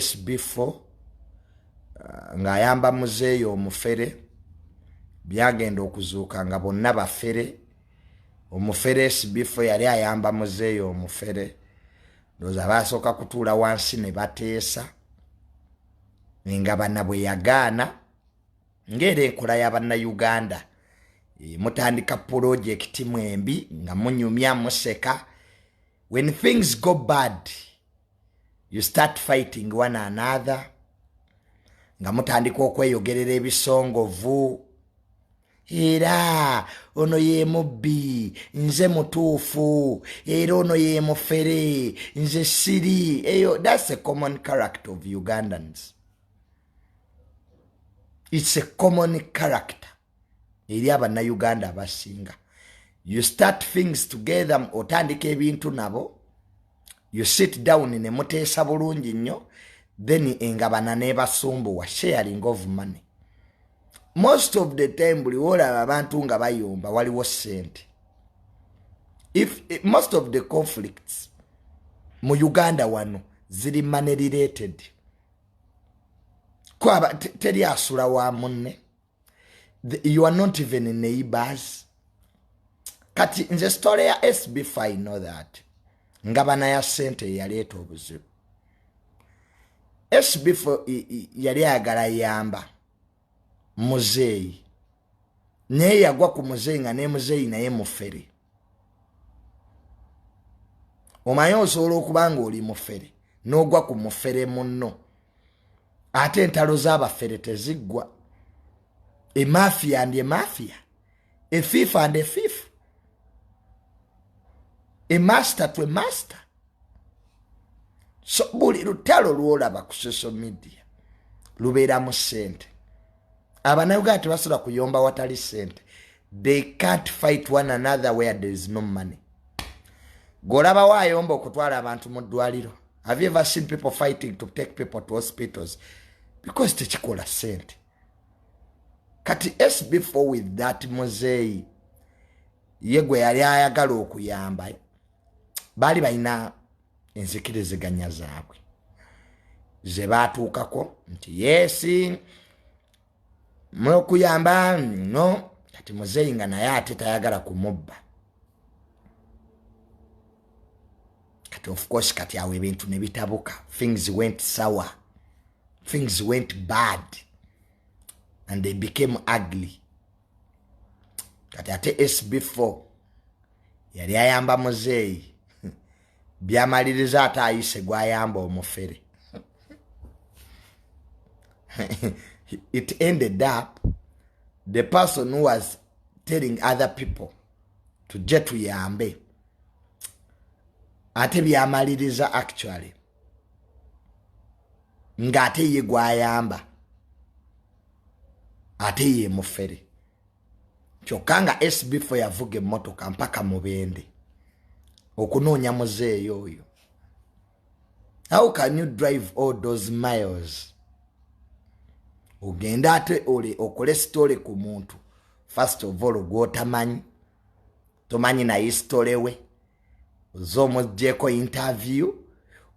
SB4 ng'ayamba muzeeyi omufere, byagenda okuzuuka nga bonna bafere. Omufere SB4 yali ayamba muzeeyi omufere, ndowooza baasooka kutuula wansi ne bateesa engabana bwe yagaana, ng'era enkola ya Bannayuganda, mutandika pulojekiti mwembi nga munyumya museka. When things go bad, you start fighting one another, nga mutandika okweyogerera ebisongovu, era ono ye mubbi, nze mutuufu, era ono ye mufere, nze siri eyo. That's a common character of Ugandans. It's a common character eri Abannayuganda abasinga. You start things together, otandika ebintu nabo, you sit down ne muteesa bulungi nnyo, then engabana nebasumbuwa, sharing of money. Most of the time, buli woolaba abantu nga bayomba, waliwo sente. If most of the conflicts mu Uganda wano ziri money related, kwaba teri asula wa munne. You are not even neighbors. Kati nze story ya SB5, I know that ngabana ya sente yaleeta obuzibu. SB4 yali ayagala yamba muzeeyi, naye yagwa ku muzeeyi nga ne muzeeyi naye mufere. Omanyi osobola okuba nga oli mufere n'ogwa ku mufere munno, ate entalo z'abafere teziggwa. A mafia and a mafia, a thief and a thief, a master to a master. So buli lutalo lwolaba ku social media lubeeramu ssente. Abanauganda tebasobola kuyomba watali ssente. They can't fight one another where there is no money. Gwolabawo ayomba okutwala abantu mu ddwaliro? Have you ever seen people fighting to take people to hospitals? Because tekikola ssente. Kati SB4 with that muzeeyi ye gwe yali ayagala okuyamba, baali balina enzikiriziganya zaabwe ze baatuukako nti yes, mukuyamba no. Kati muzeeyi nga naye ate tayagala kumubba. Kati of course, kati awo ebintu ne bitabuka. Things went sour, things went bad and they became ugly. Kati ate SB4 yali ayamba muzeeyi, byamaliriza ate ayise gwayamba omufere. It ended up the person who was telling other people tujje tuyambe, ate byamaliriza actually ng'ate ye gwayamba ate ye mufere. Kyokka nga SB4 yavuga emmotoka mpaka Mubende okunoonya muzeeyo oyo. How can you drive all those miles ogende ate ole okole story ku muntu, first of all gwotamanyi, tomanyi naye story we, oze omuggyeko interview,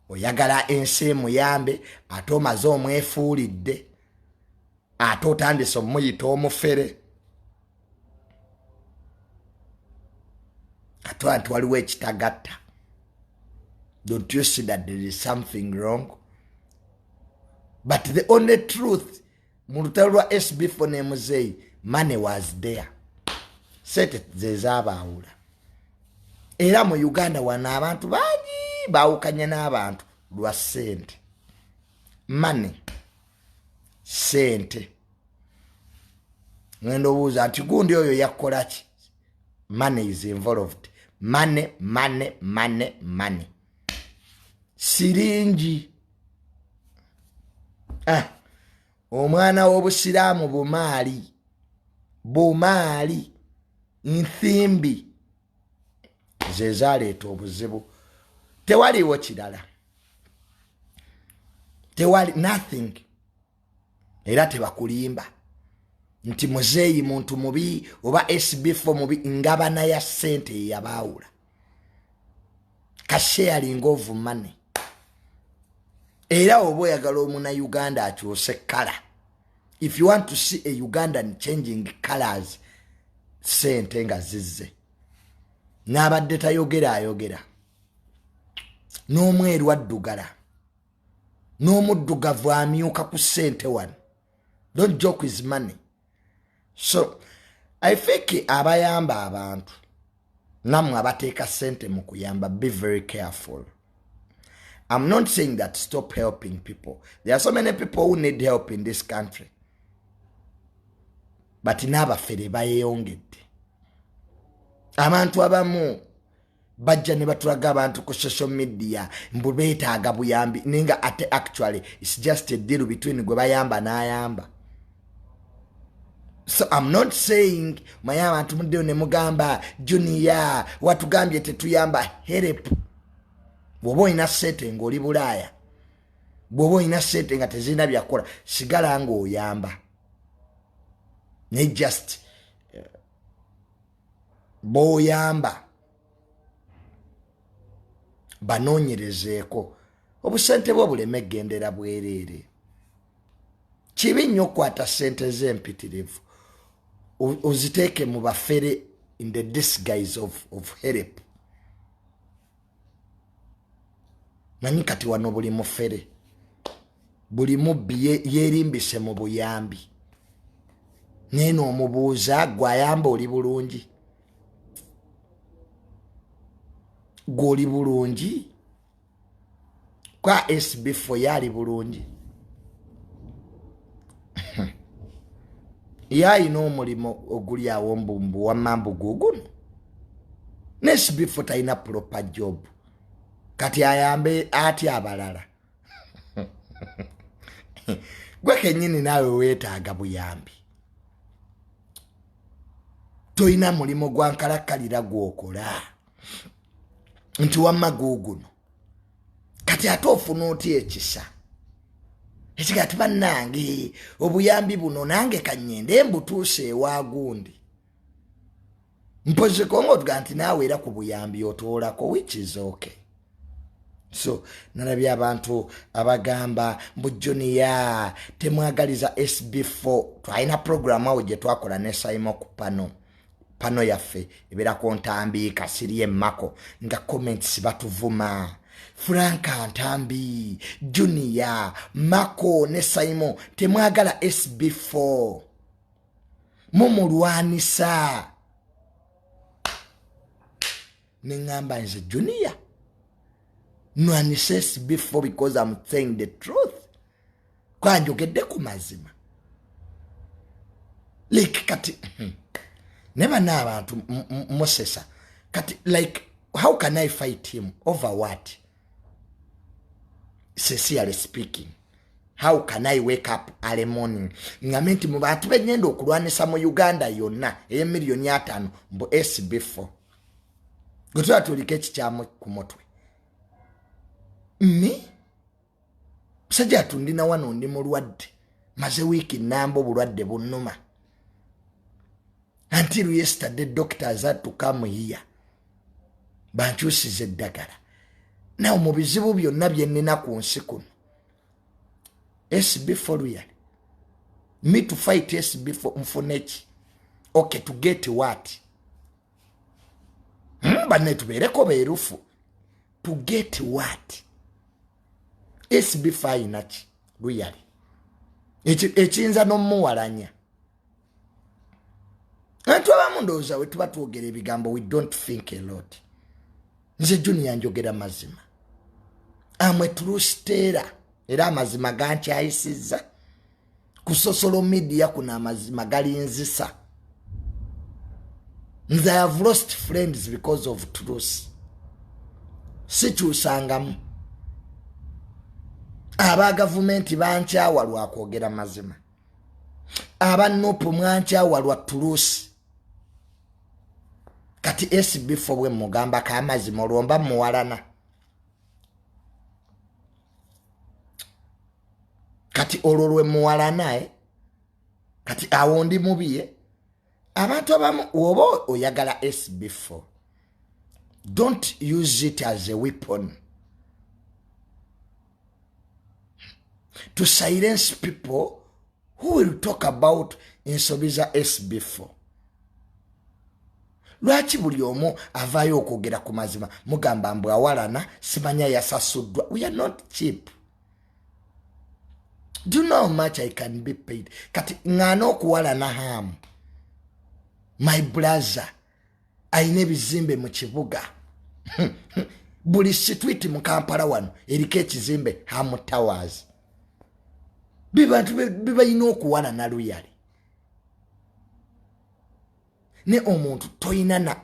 oyagala ensi emuyambe, ate omaze omwefuulidde, ate otandise omuyita omufere? Ate nti waliwo ekitagatta. Don't you see that there is something wrong? But the only truth, mu lutalo lwa SB4 ne muzeeyi, money was there. Sente zezabaawula. Era mu Uganda wano abantu bangi baawukanye n'abantu lwa sente. Money, sente. Ngenda obuuza nti gundi oyo yakola ki? Money is involved. Money, money, money, money, siringi. Ah, omwana w'obusiraamu, bumaali, bumaali, nthimbi ze zaleeta obuzibu. Tewaliwo kirala, tewali nothing. Era tebakulimba nti muzeeyi muntu mubi oba SB4 mubi. Ngabana ya ssente yeyabaawula, ka sharing of money. Era oba oyagala omunauganda akyuse kala, if you want to see a Ugandan changing colors, sente nga zizze, n'abadde tayogera ayogera, n'omweru addugala, n'omuddugavu amyuka ku ssente wano. Don't joke with money. So I think abayamba abantu, nammwe abateeka ssente mu kuyamba, be very careful. I'm not saying that stop helping people. There are so many people who need help in this country, but n'abafere bayeyongedde. Abantu abamu bajja ne batulaga abantu ku social media mbu beetaaga buyambi, naye nga ate actually it's just a deal between gwe bayamba n'ayamba. So I'm not saying, maye abantu muddeyo ne mugamba, "Junior watugambye tetuyamba." Help, bw'oba olina sente ng'oli Bulaaya, bw'oba olina sente nga tezirina byakukola, sigala ng'oyamba, naye just b'oyamba banoonyerezeeko, obusente bwe buleme gendera bwereere. Kibi nnyo okukwata sente z'empitirivu oziteeke mu bafere in the disguise of help. Manyi kati wano buli mufere, buli mubbi yeerimbise mu buyambi, naye noomubuuza, "Gwe ayamba oli bulungi? Gwe oli bulungi?" Kwa SB4 yaali bulungi, ye ayina omulimu oguli awo mbumbu wamambu guguno, ne SB4 talina proper job, kati ayambe atya abalala? Gwe kenyini naawe weetaaga buyambi, tolina mulimu gwa nkalakkalira gwokola nti wamma guuguno. Kati ate ofuna otya ekisa ekiga ti, "Bannange, obuyambi buno nange kanyende mbutuuse ewa gundi"? Mpoziko nga otuga nti naawe era ku buyambi otoolako, which is okay. So nalabye abantu abagamba mbu Junior temwagaliza SB4. Twalina programu awo gye twakola ne Saimo ku pano yaffe ebeerako Ntambi Kasiri emmako, nga comments batuvuma, Franka Ntambi, Junior, Mako ne Saimo temwagala SB4, mumulwanisa. Neŋŋamba, nze Junior nwanisa SB4 because I'm saying the truth, kwanjogedde ku mazima. Like kati ne bana abantu musesa kati, like how can I fight him over what? Sincerely speaking, how can I wake up early morning ngambe nti mu bantu benyenda okulwanisa mu Uganda yonna ey'emiliyoni 50 mbu SB4, gwe tuba tuliko ekikyamu ku mutwe? Mi musajja atundina wano, ndi mulwadde, maze wiiki namba obulwadde bunnuma. Until yesterday, doctors had to come here bankyusiza eddagala. Nawe mu bizibu byonna bye nnina ku nsi kuno, SB4 really, me to fight SB4 nfuneki? Okay, to get what? Banne tubeereko beerufu, to get what? SB4 ayinaki luyali ekiyinza n'omuwalanya? Abantu abamu ndowooza we tuba twogera ebigambo, we don't think a lot. Nze Junior njogera mazima, amwe trusteera, era amazima gankyayisizza ku social media kuno, amazima galinzisa nze. I have lost friends because of truth. Sikyusangamu. Aba gavumenti bankyawa lwakwogera mazima, aba NUP mwankyawa lwa truth. Kati SB4 bwe mugambako amazima, olwomba muwalana? Kati olwo lwe muwalana, eh? Kati awo ndi mubiye. Abantu abamu, oba oyagala SB4, don't use it as a weapon. To silence people who will talk about ensobi za SB4. Lwaki buli omu avaayo okwogera ku mazima mugamba mbu awalana, simanya yasasuddwa? We are not cheap. Do you know how much I can be paid? Kati ŋŋaana okuwalana Hamu, my brother, ayina ebizimbe mu kibuga. Buli street mu Kampala wano eriko ekizimbe, Hamu Towers. Bibantu bibalina okuwalana luyali ne omuntu toyina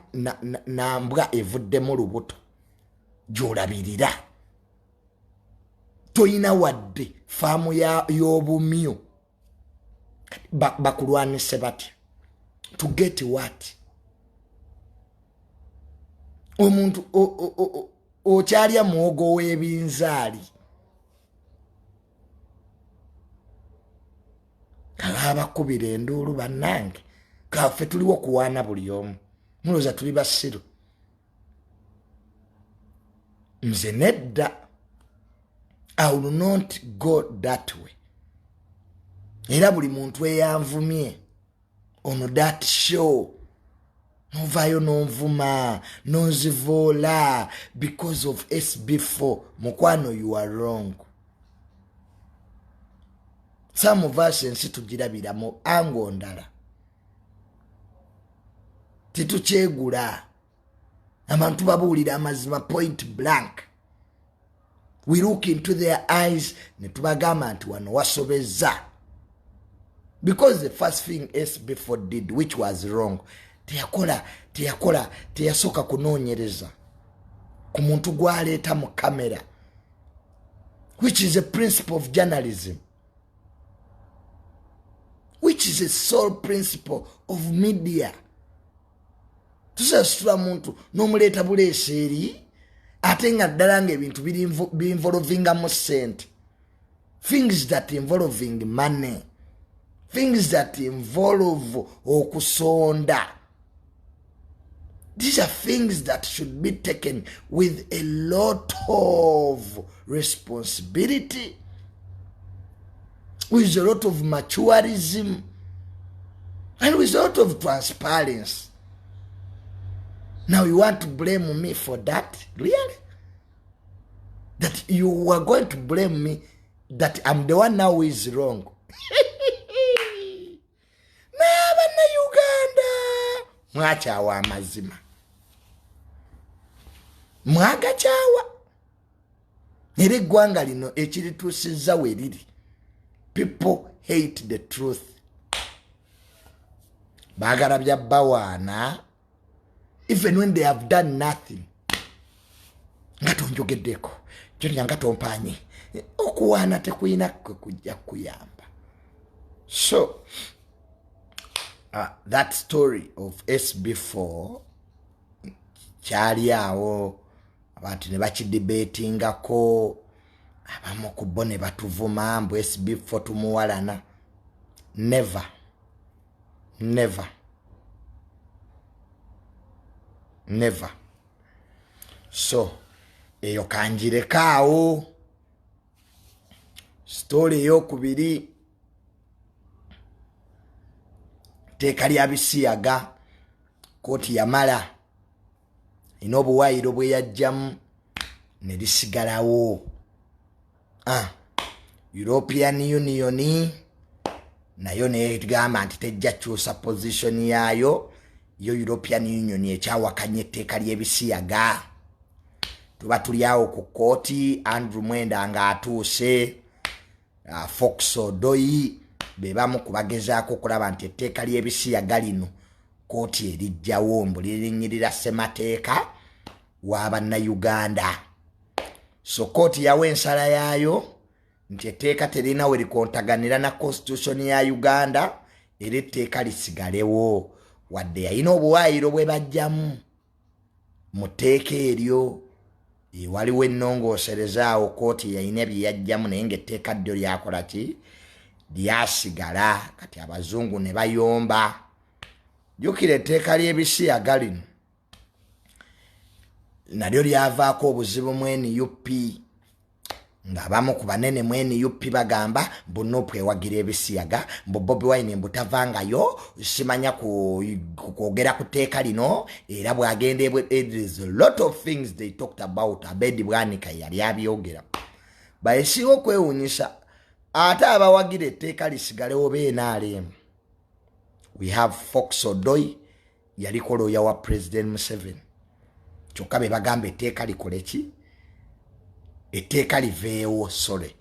nambwa evuddemu lubuto gy'olabirira, toyina wadde faamu y'obumyu. Bakulwanise batya? To get what? Omuntu okyalya muwogo w'ebinzaali, abakubira enduulu. Bannange, kaffe tuliwo kuwaana buli omu. Mulowooza tuli basiru? Nze nedda, I will not go that way. Era buli muntu eyanvumye ono that show, novaayo nonvuma, nonzivoola because of SB4, mukwano, you are wrong. Some of us, ensi tugirabira mu angle ndala, tetukyegula. Abantu babuulira amazima point blank. We look into their eyes ne tubagamba nti wano wasobezza, because the first thing SB4 did, which was wrong, teyakola teyakola teyasooka kunoonyereza ku muntu gwaleeta mu kamera, which is a principle of journalism, which is a sole principle of media. Tusasitula muntu n'omuleeta buleesa eri, ate nga ddala nga ebintu binvolvingamu sente, things that involving money, things that involve okusonda. These are things that should be taken with a lot of responsibility, with a lot of maturism and with a lot of transparency. Now you want to blame me for that? Really? That you are going to blame me that I'm the one now who is wrong? Naye Abannayuganda mwakyawa amazima, mwagakyawa. Era eggwanga lino ekirituusizza we riri, people hate the truth. Baagala bya bawaana even when they have done nothing. Nga tonjogeddeko kyonya, nga tompanye. Okuwaana tekuyina kwe kujja kuyamba. So that story of SB4 kyali awo, abantu ne bakidebatingako, abamu ku bo ne batuvuma mbu SB4 tumuwalana. Never, never, never. So eyo kanjirekaawo. Story eyokubiri, tteeka lya bisiyaga. Kooti yamala ina obuwaayiro bwe yajjamu ne lisigalawo. European Union nayo negamba nti tejja kyusa position yaayo. Yo European Union ekyawakanya etteeka ly'ebisiyaga. Tuba tuli awo ku kooti, Andrew Mwenda ng'atuuse, Fox Odoi, be bamu kubagezaako okulaba nti etteeka ly'ebisiyaga lino kooti erijjawo, mbu lirinyirira ssemateeka w'abannayuganda. So kooti yawa ensala yaayo nti etteeka terina we likontaganira na constitution ya Uganda, era etteeka lisigalewo, wadde yalina obuwaayiro bwe bajjamu mu tteeka eryo. Waliwo ennongoosereza awo kooti yalina bye yajjamu, naye ngaetteeka ddyo lyakola ki? Lyasigala. Kati abazungu ne bayomba. Jjukira etteeka ly'ebisiyaga lino nalyo lyavaako obuzibu mu NUP. Ng'abamu ku banene mu NUP bagamba mbu NUP ewagira ebisiyaga, mbu Bobi Wine mbu tavangayo simanya kwogera ku tteeka lino, era bw'agenda ebwe. There is a lot of things they talked about. Abedi Bwanika yali abyogera. Baesinga okwewunyisa ate abawagira etteeka lisigalewo b'NRM. We have Fox Odoi, yaliko looya wa President Museveni, kyokka be bagamba etteeka likole ki? Etteeka liveewo. Sole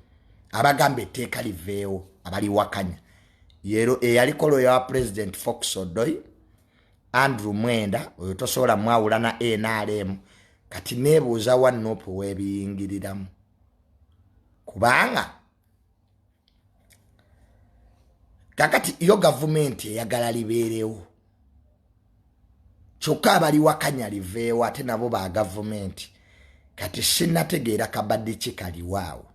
abagamba etteeka liveewo abaliwakanya yero eyaliko looya wa President Fox Odoi, Andrew Mwenda, oyo tosobola mwawula na NRM. Kati neebuuza wa NUP weebiyingiriramu, kubanga kakati yo gavumenti eyagala libeerewo, kyokka abaliwakanya liveewo ate nabo ba gavumenti. Kati sinnategeera kabaddi ki kaliwaawo.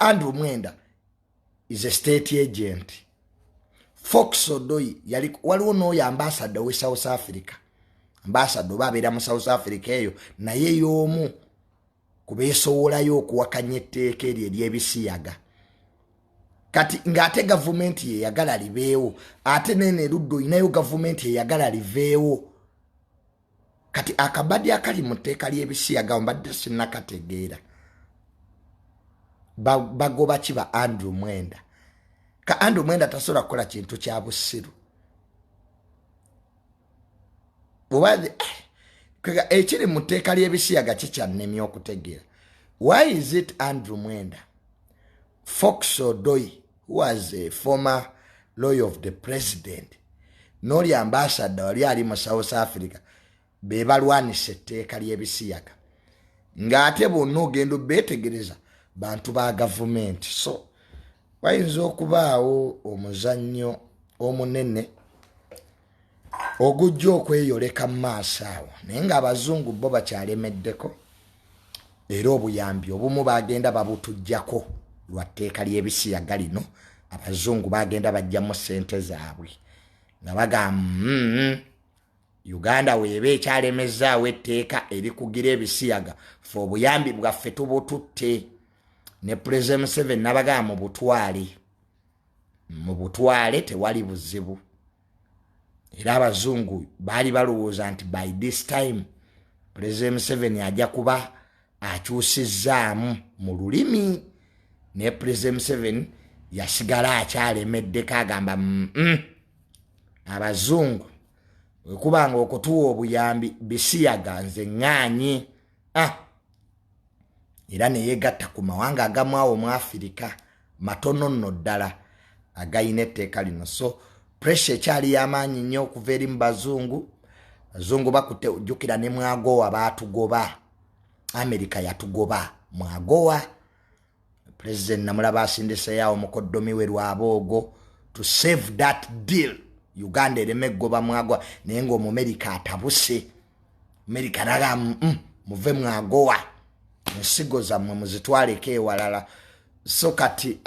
Andrew Mwenda is a state agent. Fox Odoi yali, waliwo n'oyo ambassador we South Africa, ambassador oba abeera mu South Africa eyo, naye y'omu kubeesowolayo okuwakanya etteeka eryo ery'ebisiyaga. Kati ng'ate gavumenti yeyagala libeewo, ate nene erudda olinayo gavumenti eyagala liveewo. Kati akabadi akali mu tteeka ly'ebisiyaga mbadde sinnakategeera. Bagoba ki ba Andrew Mwenda? Ka Andrew Mwenda tasobola kukola kintu kya busiru. Oba ekiri mu tteeka ly'ebisiyaga kikyannemye okutegeera. Why is it Andrew Mwenda, Fox Odoi, who was a former lawyer of the president, n'oli ambassador wali ali mu South Africa, be balwanisa etteeka ly'ebisiyaga, ng'ate bonna ogenda obeetegereza bantu ba gavumenti? So wayinza okubaawo omuzannyo omunene ogujja okweyoleka mu maaso awo, naye ng'abazungu bo bakyalemeddeko, era obuyambi obumu bagenda babutuggyako lwa tteeka ly'ebisiyaga lino. Abazungu bagenda bajjamu ssente zaabwe nga bagamba, Uganda weeba ekyalemezaawo etteeka erikugira ebisiyaga, fe obuyambi bwaffe tubututte." Ne President Museveni nabagamba, "Mubutwale, mubutwale, tewali buzibu." Era abazungu baali balowooza nti by this time President Museveni ajja kuba akyusizzaamu mu lulimi, naye President Museveni yasigala akyalemeddeko, agamba, "Abazungu wekubanga okutuwa obuyambi bisiyaga, nze ŋŋaanye." Ah, era neyegatta ku mawanga agamu awo mu Afirika matono nno ddala agayina etteeka lino. So pressure ekyali y'amaanyi nnyo okuva eri mu bazungu. Bazungu bakutte, ojjukira ne mwagowa baatugoba, Amerika yatugoba mwagowa. President namulaba asindiseyawo mukoddomi we Lwaboogo to save that deal, Uganda ereme eggoba mwagowa, naye ngaomumerika atabuse. Amerika naga, "Muve mwagowa, ensigo zammwe muzitwaleko ewalala." So kati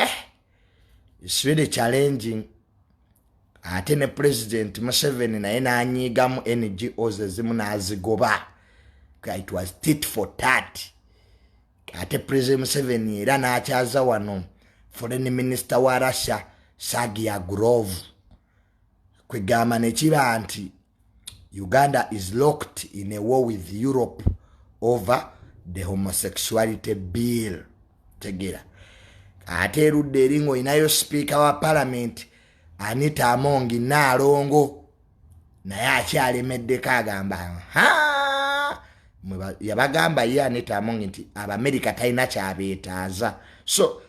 it's really challenging. Ate ne President Museveni naye nanyiigamu, NGOs ezimu n'azigoba. It was tit for tat. Ate President Museveni era n'akyaza wano foreign minister wa Russia, Sergei Lavrov. Kwegamba nekiba nti Uganda is locked in a war with Europe over the homosexuality bill. Tegera ate erudda eri ngaolinayo sipiika wa parliament Anita Amongi Naalongo, naye akyalemeddeko, agamba yabagamba ye Anita Amongi nti Abamerika talina kyabeetaaza. So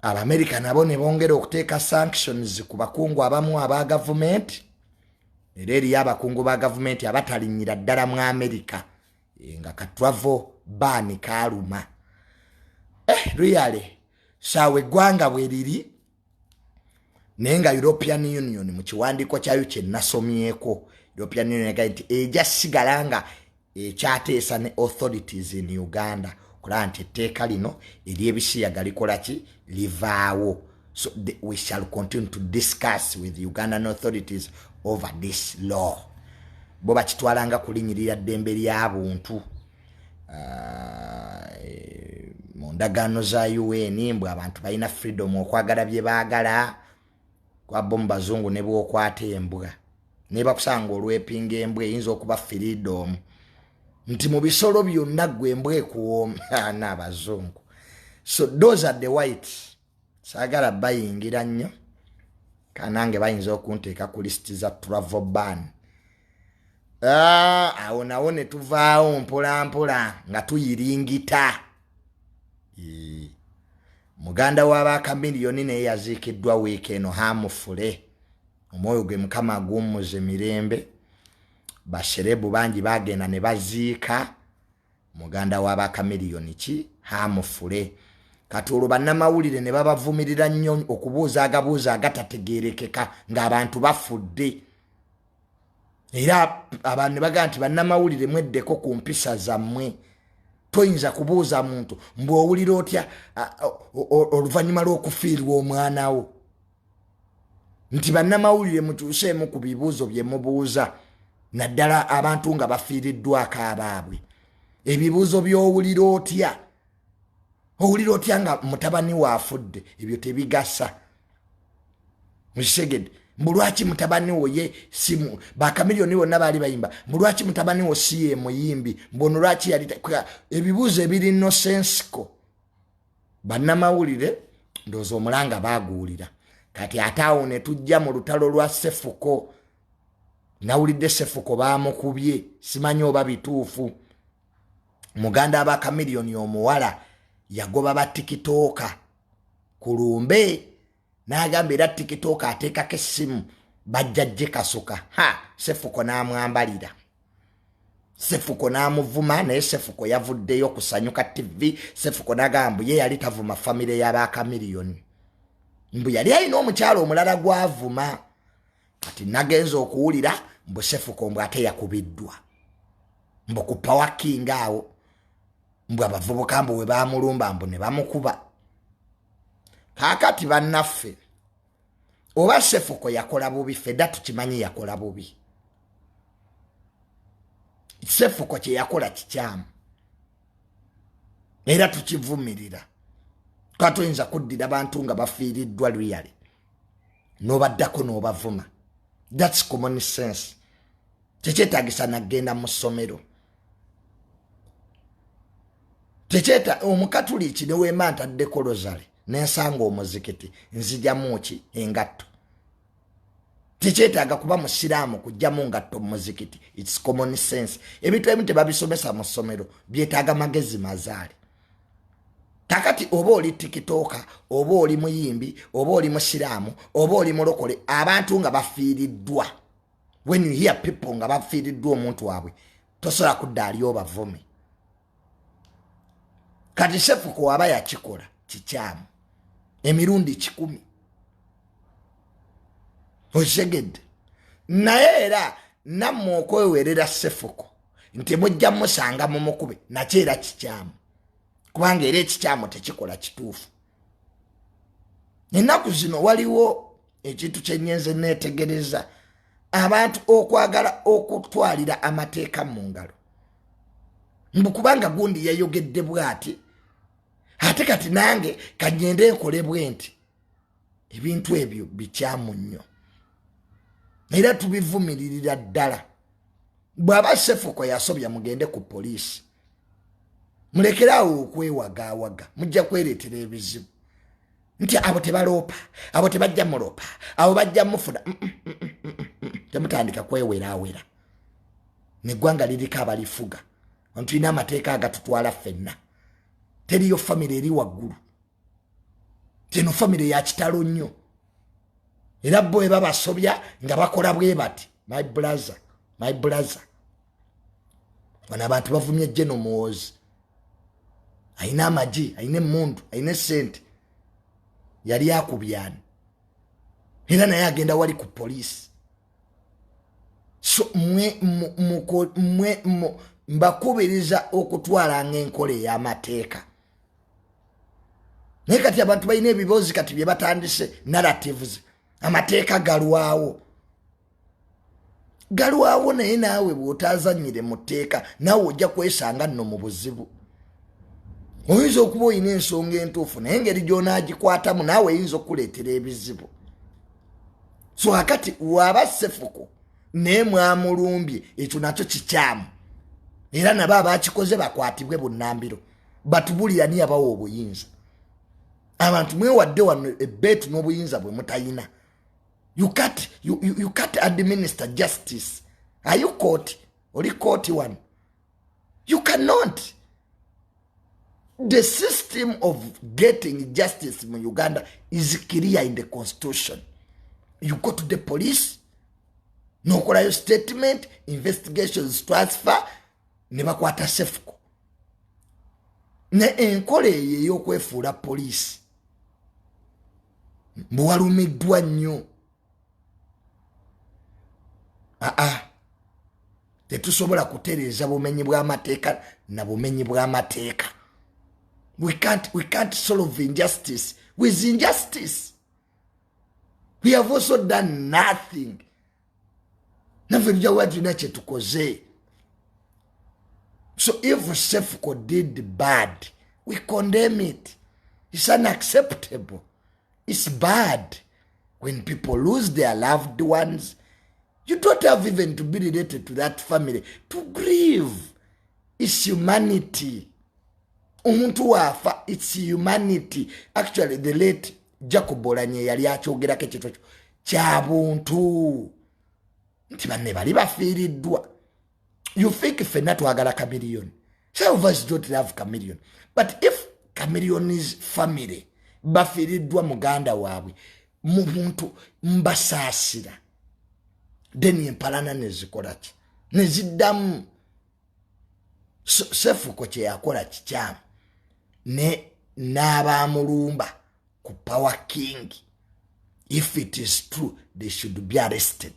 Abamerika nabo ne bongera okuteeka sanctions ku bakungu abamu aba gavumenti, era eriyo abakungu ba gavumenti abatalinyira ddala mu Amerika, nga ka travel ban kaluma. Really, saawa eggwanga bwe riri, naye nga European Union mu kiwandiiko kyayo kyenasomyeko, European Union egambye nti ejja sigala nga ekyateesa ne authorities in Uganda okulaba nti etteeka lino eryebisiyaga likola ki? Livaawo. So we shall continue to discuss with Ugandan authorities over this law. Bo bakitwalanga kulinyirira ddembe lya buntu. Mu ndagaano za UN mbwe abantu balina freedom okwagala bye baagala. Kwabbo mu bazungu ne bwokwata embwa nebakusanga olwepinga embwa eyinza okuba freedom, nti mu bisolo byonna gwe embwa ekuwooma n'abazungu. So those are the whites. Saagala bayingira nnyo, kanange bayinza okunteeka ku list za travel ban. Awo nawo ne tuvaawo mpola mpola nga tuyiringita. Muganda w'abakamiliyoni naye yaziikiddwa wiiki eno, hamufule omwoyo gwe Mukama aguwummuze mirembe. Ba celeb bangi bagenda ne baziika muganda w'abakamiliyoni ki hamufule. Kati olwo bannamawulire ne babavumirira nnyo okubuuza agabuuza agatategeerekeka ng'abantu bafudde. Era abantu ne bagamba nti bannamawulire mweddeko ku mpisa zammwe. Toyinza kubuuza muntu mbu owulira otya oluvannyuma lw'okufiirwa omwana wo. Nti bannamawulire mukyuseemu ku bibuuzo bye mubuuza, naddala abantu nga bafiiriddwako abaabwe. Ebibuuzo by'owulira otya, owulira otya nga mutabani waafudde, ebyo tebigasa. Mukisegedde? Mbu lwaki mutabani wo ye simu bakamiliyoni bonna baali bayimba, mbu lwaki mutabani wo si ye muyimbi, mbu ono lwaki yali ebibuuzo ebiri nonsensical. Bannamawulire ndowooza omulanga baaguwulira. Kati ate awo ne tujja mu lutalo lwa Sefuko. Nawulidde Sefuko baamukubye, simanyi oba bituufu. Muganda abakamiliyoni omuwala yagoba ba TikToker ku lumbe n'agamba era TikToker ateekako essimu bajja gye kasuka. Ha, Sefuko n'amwambalira, Sefuko n'amuvuma. Naye Sefuko yavuddeyo kusanyuka TV. Sefuko n'agamba mbu ye yali tavuma famire y'abakamiliyoni, mbu yali alina omukyalo omulala gwavuma. Kati nagenza okuwulira mbu Sefuko mbu ate yakubiddwa mbu ku Power King awo, mbu abavubuka mbu we bamulumba mbu ne bamukuba. Kaakati bannaffe, oba Sefuko yakola bubi, fedda tukimanyi yakola bubi. Sefuko kye yakola kikyamu era tukivumirira. Katuyinza kuddira bantu nga bafiiriddwa luyale n'obaddako n'obavuma? That's common sense, tekyetagisa nagenda mu ssomero. Tekyeta omukatuliki newemba ntaddeko rosary nensanga omuzikiti, nzijamu ki engatto? Tekyetaaga kuba musiraamu kujjamu ngatto mu muzikiti. It's common sense. Ebintu ebimu tebabisomesa mu ssomero, byetaaga magezi mazaale. Kakati oba oli TikToker, oba oli muyimbi, oba oli musiraamu, oba oli mulokole, abantu nga bafiiriddwa, when you hear people nga bafiiriddwa omuntu waabwe, tosobola kudda ali obavume. Kati Sefuko waba yakikola kikyamu emirundi 100, okitegedde? Naye era nammwe okwewerera Sefuko nti mujja musanga mumukube, nakyo era kikyamu, kubanga era ekikyamu tekikola kituufu. Ennaku zino waliwo ekintu kyenyenze neetegereza, abantu okwagala okutwalira amateeka mu ngalo, mbu kubanga gundi yayogedde bwati, ate kati nange kanyende nkole bwe nti. Ebintu ebyo bikyamu nnyo era tubivumiririra ddala. Bw'aba Sefuko yasobya, mugende ku poliisi, mulekeraawo okwewagaawaga, mujja kwereetera ebizibu. Nti abo tebaloopa, abo tebajja muloopa, abo bajja mufuna. Temutandika kweweraawera. Neggwanga liriko abalifuga, tulina amateeka agatutwala ffenna. Teriyo famire eri waggulu. Teno famire ya kitalo nnyo, era bo eba basobya nga bakola bwe bati. My brother, my brother, bano abantu bavumye Jeno Muwozi, ayina amagi, ayina emundu, ayina esente, yali akubyani? Era naye agenda wali ku poliisi. So mwe mwe mbakubiriza okutwalanga enkola ey'amateeka. Naye kati abantu balina ebiboozi kati bye batandise, narratives, amateeka galwawo. Galwawo, naye naawe bw'otaazannyire mu tteeka, naawe ojja kwesanga nno mu buzibu. Oyinza okuba olina ensonga entuufu, naye engeri gy'onaagikwatamu naawe eyinza okukuleetera ebizibu. So akati waba Sefuko naye mwamulumbye, ekyo nakyo kikyamu, era nabo abakikoze bakwatibwe bunnambiro, batubulira ni abawa obuyinza. Abantu mwewadde wano ebbeetu n'obuyinza bwe mutayina. You can't administer justice. Are you court? Oli court wano? You cannot. The system of getting justice in Uganda is clear in the constitution. You go to the police, nokolayo statement, investigations transfer, ne bakwata Sefuko. Ne enkola eyo ey'okwefuula poliisi mbuwalumiddwa nnyo. Aa, tetusobola kutereeza bumenyi bw'amateeka na bumenyi bw'amateeka. We can't solve injustice with injustice. We have also done nothing. Naffe tujakuba tulina kyetukoze. So if Sefuko did bad, we condemn it. It's unacceptable. It's bad when people lose their loved ones. You don't have even to be related to that family to grieve. It's humanity. Omuntu waafa, it's humanity. Actually, the late Jacob Oulanyah yali akyogerako ekintu ekyo kyabuntu, nti banne bali bafiiriddwa. You think ffenna twagala Chameleon? Some of us don't love Chameleon, but if Chameleon's family bafiiriddwa muganda waabwe mu buntu, mbasaasira. Then empalana nezikolaki? Neziddamu. Sefuko kyeyakola kikyamu, ne n'abamulumba ku Power King. If it is true, they should be arrested.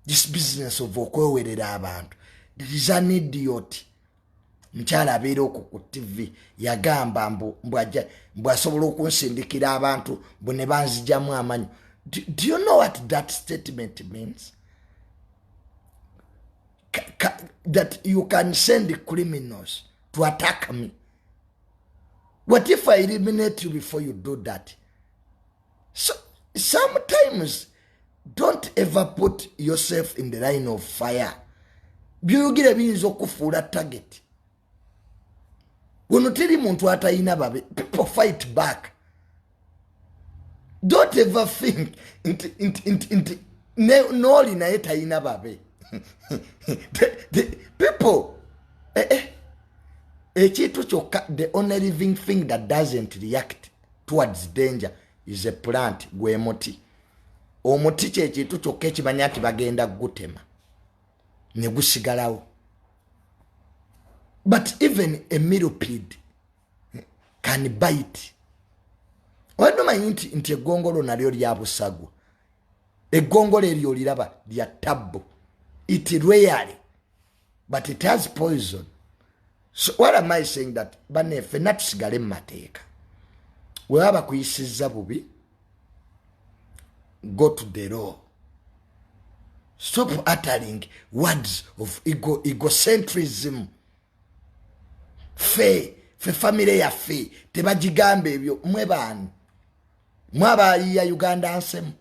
This business of okwewerera abantu, there is an idiot, mukyala abeera okwo ku TV, yagamba mbu asobola okunsindikira abantu mbu ne banzijamu amanyo. Do you know what that statement means? That you can send criminals to attack me. What if I eliminate you before you do that? So sometimes don't ever put yourself in the line of fire. Byoyogera biyinza okufuula target. Wano teri muntu atayina babe. People fight back. Don't ever think nti nooli naye tayina babe. The people, ekintu kyokka, the only living thing that doesn't react towards danger is a plant, gwe muti. Omuti kyekintu kyokka ekimanya nti bagenda gutema ne gusigalawo. But even a millipede can bite. Obadde omanyi nti eggongolo nalyo lya busagwa? Eggongolo eryo oliraba lya tabbu. It rarely, but it has poison. So what am I saying? That banne, ffenna tusigale mu mateeka. Webaba bakuyisizza bubi, go to the law. Stop uttering words of egocentrism. Fe famire yaffe tebagigamba ebyo. Mwe baani? Mwe abayiya Uganda nsemu?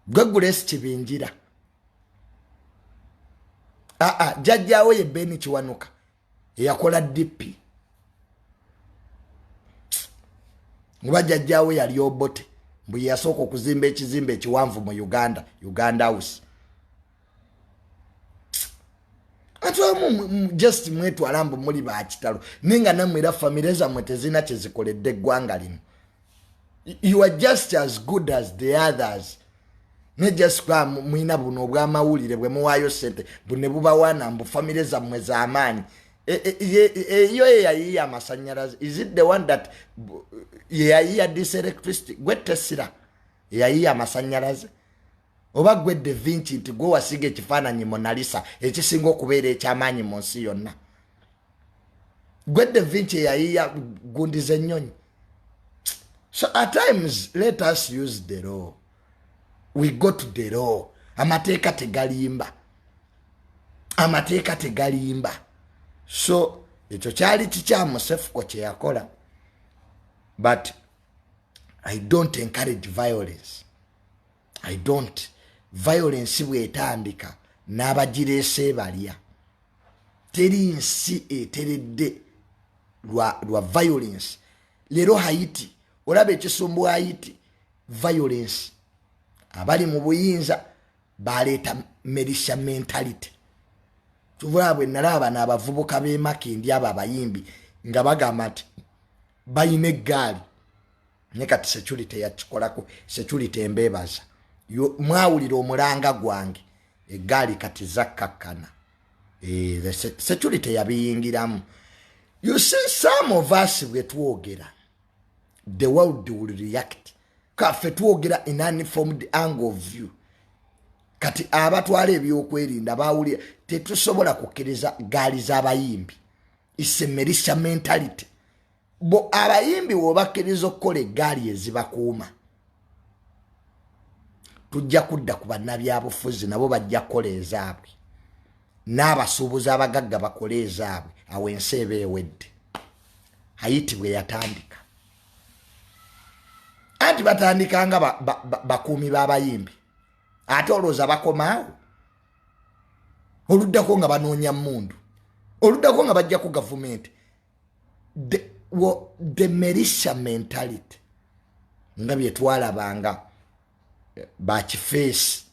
Gwe Grace Kibingira, aa, jjajjaawo ye Beni Kiwanuka eyakola DP, oba jjajjaawo yali Obote, mbu yeyasooka okuzimba ekizimbe ekiwanvu mu Uganda, Uganda House. Ate amu just mwetwala mbu muli bakitalo, naye nga nammwe era famire zammwe tezirina kyezikoledde eggwanga lino. You are just as good as the others. Ne just kuba mulina buno obwamawulire bwe muwaayo sente bune bubawaana mbu famire zammwe z'amaanyi. Eyo yeyayiya amasanyalaze? Is it the one that yeyayiya this electricity? Gwe Tesla eyayiya amasanyalaze, oba gwe Da Vinci nti gwe wasiga ekifaananyi Monalisa ekisinga okubeera ekyamaanyi mu nsi yonna? Gwe Da Vinci eyayiya gundi z'ennyonyi? So at times let us use the law. We go to the law. Amateeka tegalimba, amateeka tegalimba. So ekyo kyali kikyamu Sefuko kyeyakola, but I don't encourage violence. I don't. Violence bwetandika, n'abagireese balya. Teri nsi eteredde lwa violence. Leero Haiti, olaba ekisumbu Haiti, violence. Abali mu buyinza baleeta militia mentality. Tubula bwe nalaba bano abavubuka b'emakindi, abo abayimbi, nga bagamba nti bayina eggaali. Ne kati security yakikolako. Security embeebaza, mwawulira omulanga gwange, eggaali kati zakkakkana. Security yabiyingiramu. You see, some of us bwe twogera, the world will react. Kaffe twogera in an informed angle of view. Kati abatwala ebyokwerinda bawulira tetusobola kukkiriza gaali z'abayimbi. Is a militia mentality. Bo abayimbi wobakkiriza okukola eggaali ezibakuuma, tujja kudda ku bannabyabufuzi, nabo bajja kukola ezaabwe, n'abasuubuzi abagagga bakole ezaabwe. Awo ensi eba ewedde. Haiti bwe yatandika, anti batandikanga bakuumi b'abayimbi, ate olowooza bakomaawo? Oluddako nga banoonya mundu, oluddako nga bajja ku gavumenti. The militia mentality nga byetwalabanga bakifeesi,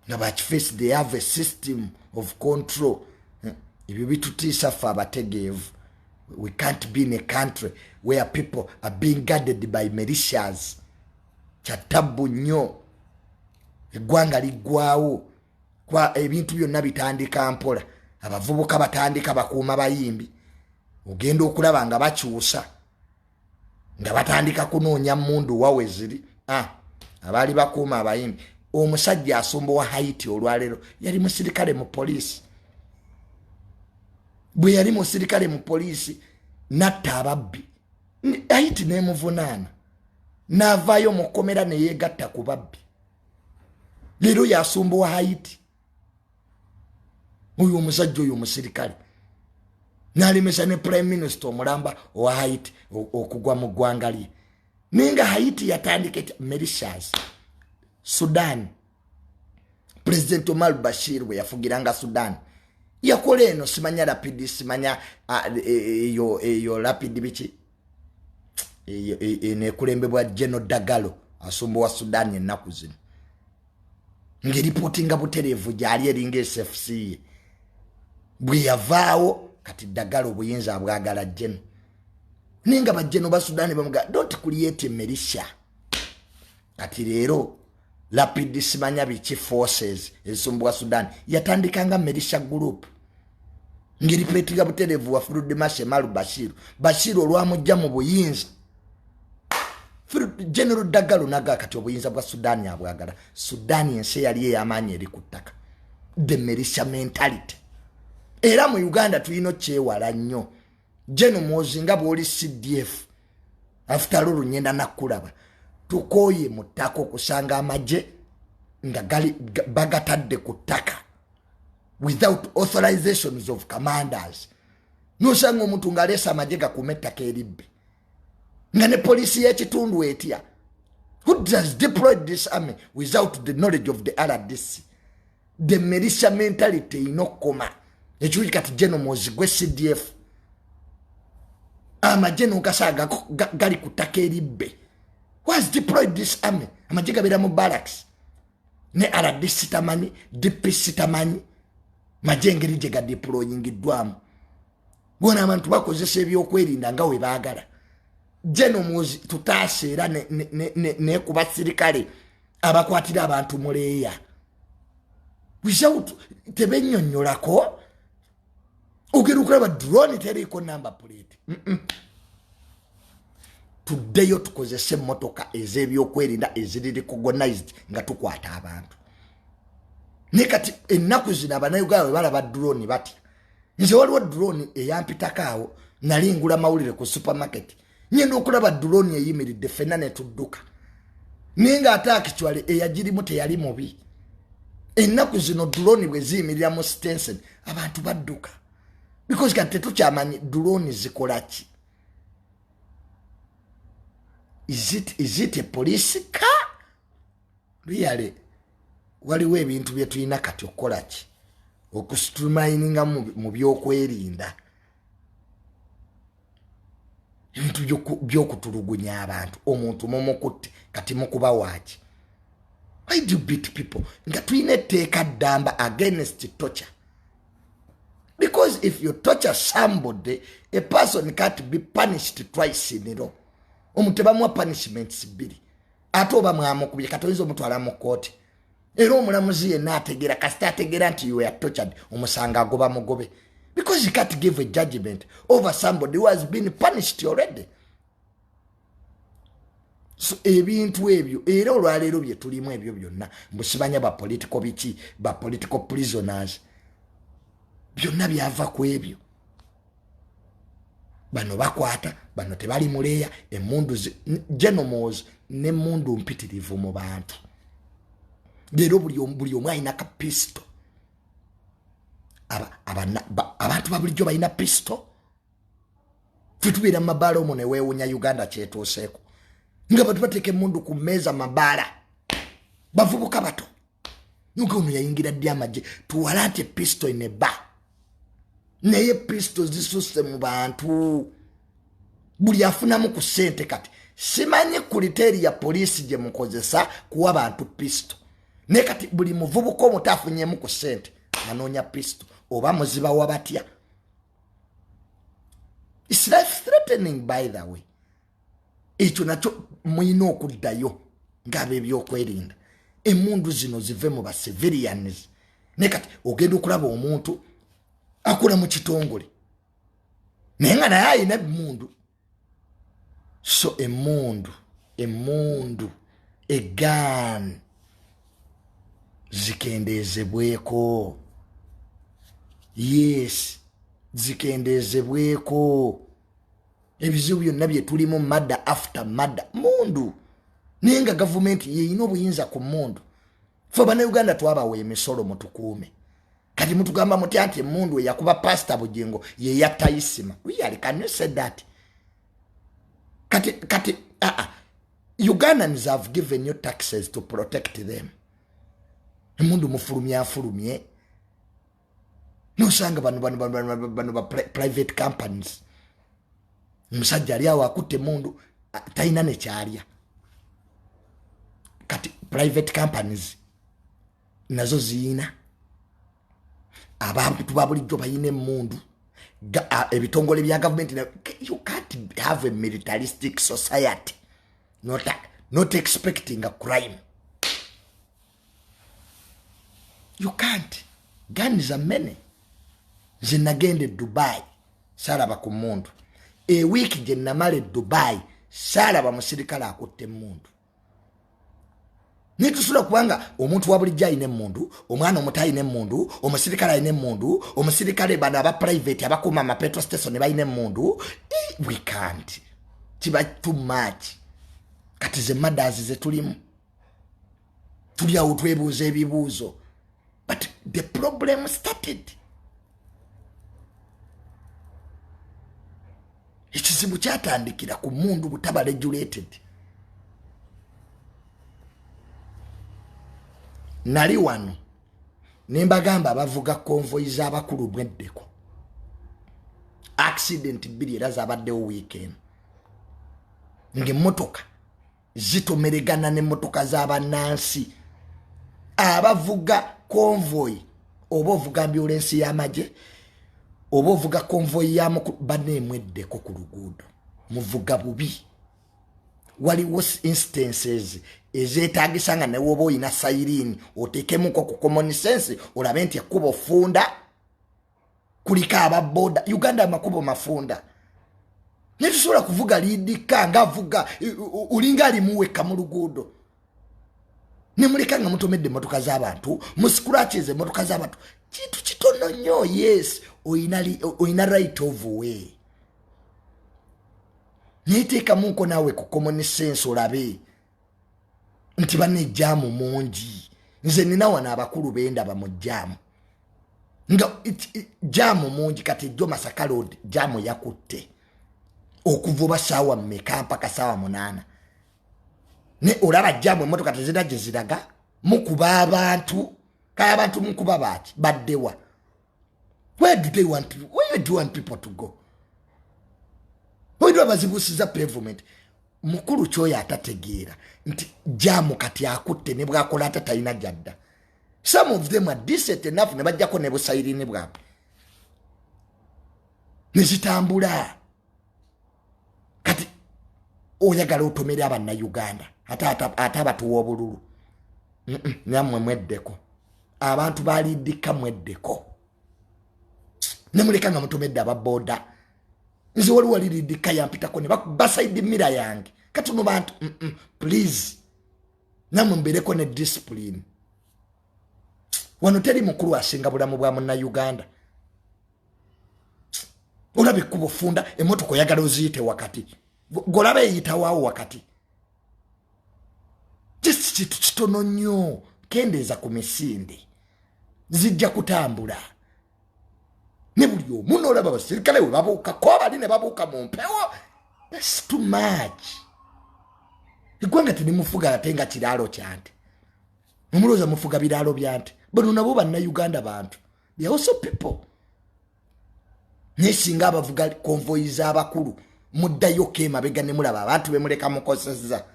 nga bakifeesi, they have a system of control. Ebyo bitutiisa ffe abategeevu. We can't be in a country where people are being guarded by militias. Kyatabbu nnyo, eggwanga liggwawo. Kwa ebintu byonna bitandika mpola. Abavubuka batandika bakuuma bayimbi, ogenda okulaba nga bakyusa, nga batandika kunoonya mundu wawe ziri. Ah, abaali bakuuma abayimbi, omusajja asumba wa Haiti olwaleero yali musirikale mu poliisi. Bwe yali musirikale mu poliisi, natta ababbi, Haiti nemuvunaana, n'avaayo mu kkomera neyeegatta ku babbi. Leero yasumba wa Haiti. Oyo omusajja, oyo omusirikale n'alemesa ne prime minister omulamba owa Haiti okugwa mu ggwanga lye. Naye nga Haiti yatandika etya? Militias. Sudan, President Omar Bashir bwe yafugiranga Sudan, yakola eno simanya rapid, simanya eyo eyo rapid biki, eno ekulembebwa General Dagalo, asumba wa Sudan ennaku zino, ng'eripootinga butereevu gyali, eringa SFC ye. Bwe yavaawo, kati Dagalo obuyinza abwagala General, naye nga bajeno ba Sudan bamuga, "Don't create militia." Kati leero rapid simanya biki forces ezisumbwa Sudan yatandikanga militia group ng'eripootinga butereevu wa Field Marshal Omar Bashir. Bashir olwamujja mu buyinza, General Dagalo naga kati obuyinza bwa Sudan abwagala. Sudan ensi eyali ey'amaanyi eri ku ttaka. The militia mentality era mu Uganda tulina okyewala nnyo. General Muhoozi, nga bw'oli CDF, after all nyenda nakkulaba. Tukooye mu ttaka okusanga amagye nga bagatadde ku ttaka without authorizations of commanders. Nosanga omuntu ng'aleesa amagye gakuuma ettaka eribbe, nga ne poliisi y'ekitundu etya. Who does deployed this army without the knowledge of the RDC? The militia mentality erina okukoma. Ekirungi kati General Muhoozi gwe CDF, amagye nogasaga gali ku ttaka eribbe. Who has deployed this army? Amagye gabeera mu barracks, ne RDC tamanyi, DPC tamanyi magye engeri gye gadeployingiddwamu. Bona abantu bakozesa ebyokwerinda nga we baagala. General Muhoozi, tutaasa era ne ku basirikale abakwatira abantu muleeya without tebennyonnyolako. Ogenda okulaba drone teriiko number plate. Tuddeyo tukozese emmotoka ez'ebyokwerinda eziri recognized nga tukwata abantu. Naye kati ennaku zino abanauganda bwe balaba drone batya. Nze waliwo drone eyampitako awo, nali ngula mawulire ku supermarket, nyenda okulaba drone eyimiridde, ffenna netudduka. Naye ngaate actually eyagirimu teyali mubi. Ennaku zino drone bwe ziyimirira mu stensen, abantu badduka because kati tetukyamanyi drone zikola ki. Is it a police car? Really, waliwo ebintu bye tulina kati okukola ki, okustreamlininga mu byokwerinda, ebintu byokutulugunya abantu. Omuntu mumukutte, kati mukuba waaki? Why do you beat people nga tulina etteeka ddamba against torture? Because if you torture somebody, a person can't be punished twice in a row. Omuntu tebamuwa punishments bbiri. Ate oba mwamukubye, kati oyinza omutwala mu kooti, era omulamuzi yenna ategeera, kasita ategeera nti you were tortured, omusanga agoba mugobe, because you can't give a judgment over somebody who has been punished already. So ebintu ebyo era olwaleero bye tulimu ebyo byonna, mbusimanya ba political biki, ba political prisoners, byonna byava ku ebyo. Bano bakwata bano, tebali muleeya emundu genomos nemundu mpitirivu mu bantu. Leero buli omu alina ka pistol. Abantu ba bulijjo balina pistol. Fe tubeera mu mabaala omwo neweewunya Uganda kyetuuseeko, nga bantu bateeka emundu ku mmeeza, mabaala, bavubuka bato. Nuga ono yayingira ddi amagye tuwala nti pistol ineba? Naye pistol zisusse mu bantu, buli afunamu ku ssente. Kati simanyi criteria poliisi gye mukozesa kuwa bantu pistol, naye kati buli muvubuka omuto afunyemu ku ssente anoonya pistol, oba muzibawa batya? It's life threatening, by the way. Ekyo nakyo mulina okuddayo ng'abebyokwerinda, emundu zino zive mu bacivilians. Naye kati ogenda okulaba omuntu akola mu kitongole naye nga naye ayina emundu. So emundu egan zikendeezebweko. Yes, zikendeezebweko. Ebizibu byonna bye tulimu, murder after murder, mundu. Naye nga gavumenti yeyina obuyinza ku mundu. Fe Bannayuganda twabawa emisolo mutukuume, kati mutugamba mutya nti emundu eyakuba Pasita Bugingo yeyatta Isima? Really, can you say that? Kati Ugandans have given you taxes to protect them. Emundu mufulumye afulumye, nosanga bano ba private companies, omusajja ali awo akutte emundu, talina nekyalya. Kati private companies nazo ziyina, abantu ba bulijjo balina emundu, ebitongole bya gavumenti. You can't have a militaristic society not expecting a crime. You can't. Guns are many. Nze nagenda e Dubai, saalaba ku mundu. Ewiiki gye namala e Dubai, saalaba musirikale akutte emundu. Netusula kubanga omuntu wa bulijjo alina emundu, omwana omuto alina emundu, omusirikale alina emundu, omusirikale, bano aba private abakuuma ama petrol station balina emundu. We can't, kiba too much. Kati ze murders zetulimu, tuli awo twebuuza ebibuuzo, but the problem started, ekizibu kyatandikira ku mundu butaba regulated. Nali wano ne mbagamba abavuga convoy z'abakulu mweddeko, accident bbiri era zabaddewo weekend, ng'emmotoka zitomeregana n'emmotoka z'abannansi. Abavuga convoy, oba ovuga ambulensi y'amagye oba ovuga convoy ya mukulu, banneemweddeko ku luguudo, muvuga bubi. Waliwo instances ezeetagisa nga newoba oyina siren, oteekemuko ku common sense, olabe nti ekkubo funda, kuliko ababoda. Uganda amakubo mafunda, naye tusobola kuvuga liidika ngaavuga olinga alimuweka mu luguudo, nemuleka nga mutomedde emmotoka z'abantu, muscratches emmotoka z'abantu. Kintu kitono nnyo. Yes, oyina right of way, naye teekamunko naawe ku common sense, olabe nti banejjaamu mungi. Nze nina wano abakulu bendaba mu jaamu, nga jaamu mungi. Kati jjo Masaka Road jaamu yakutte okuva oba saawa mmeka mpaka saawa 8, ne olaba jaamu, emmotoka tezira gye ziraga. Mukuba abantu, kaya abantu mukuba baki? Baddewa? Where do they want, where do you want people to go? Oidwa bazibusiza pavement. Mukulu kyoyo atategeera nti jaamu kati akutte, ne bwakola ate talina gyadda. Some of them are decent enough ne bajjako ne bu siren bwabwe ne zitambula. Kati oyagala otomere Abannayuganda ate abatuwa obululu? Nammwe mweddeko, abantu balidika, mweddeko nemuleka nga mutomedde ababooda. Nze waliwo waliridika yampitako ne bakuba side mirror yange. Kati no bantu, please, nammwe mbeereko ne discipline. Wano teri mukulu asinga bulamu bwa Munnayuganda. Olaba ekkubo funda, emotoka oyagala oziyite wakati, golaba eyitawaawo wakati. Just kintu kitono nnyo, kendeeza ku misinde, zijja kutambula. Ne buli omu noolaba abasirikale we babuukako, bali ne babuuka mu mpewo. That's too much. Eggwanga tenimufuga ate nga kiraalo kyante. Omulowooza mufuga biraalo byante? Bano nabo Bannayuganda, bantu, they also people. Naye singa abavuga convoy z'abakulu muddayoko emabega ne mulaba abantu bemuleka mukoseza.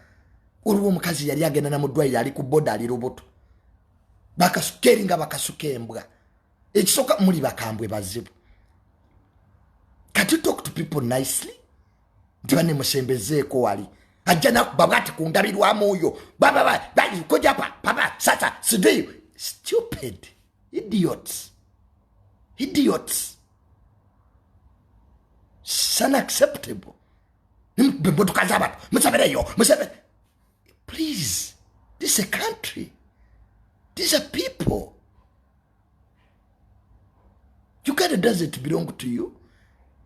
Olwo omukazi yali agenda namuddwaliro, ali ku boda, ali lubuto, bakasuka eri nga bakasuka embwa. Ekisooka muli bakambwe bazibu. Kati talk to people nicely nti bane musembezeeko. Wali ajja nakuba bwati ku ndabirwamu oyo kojapa papa sasa sidiyo. Stupid idiots, idiots. It's unacceptable. Emotoka z'abantu musabireyo, musabe please. This is a country, these are people. Uganda doesn't belong to you.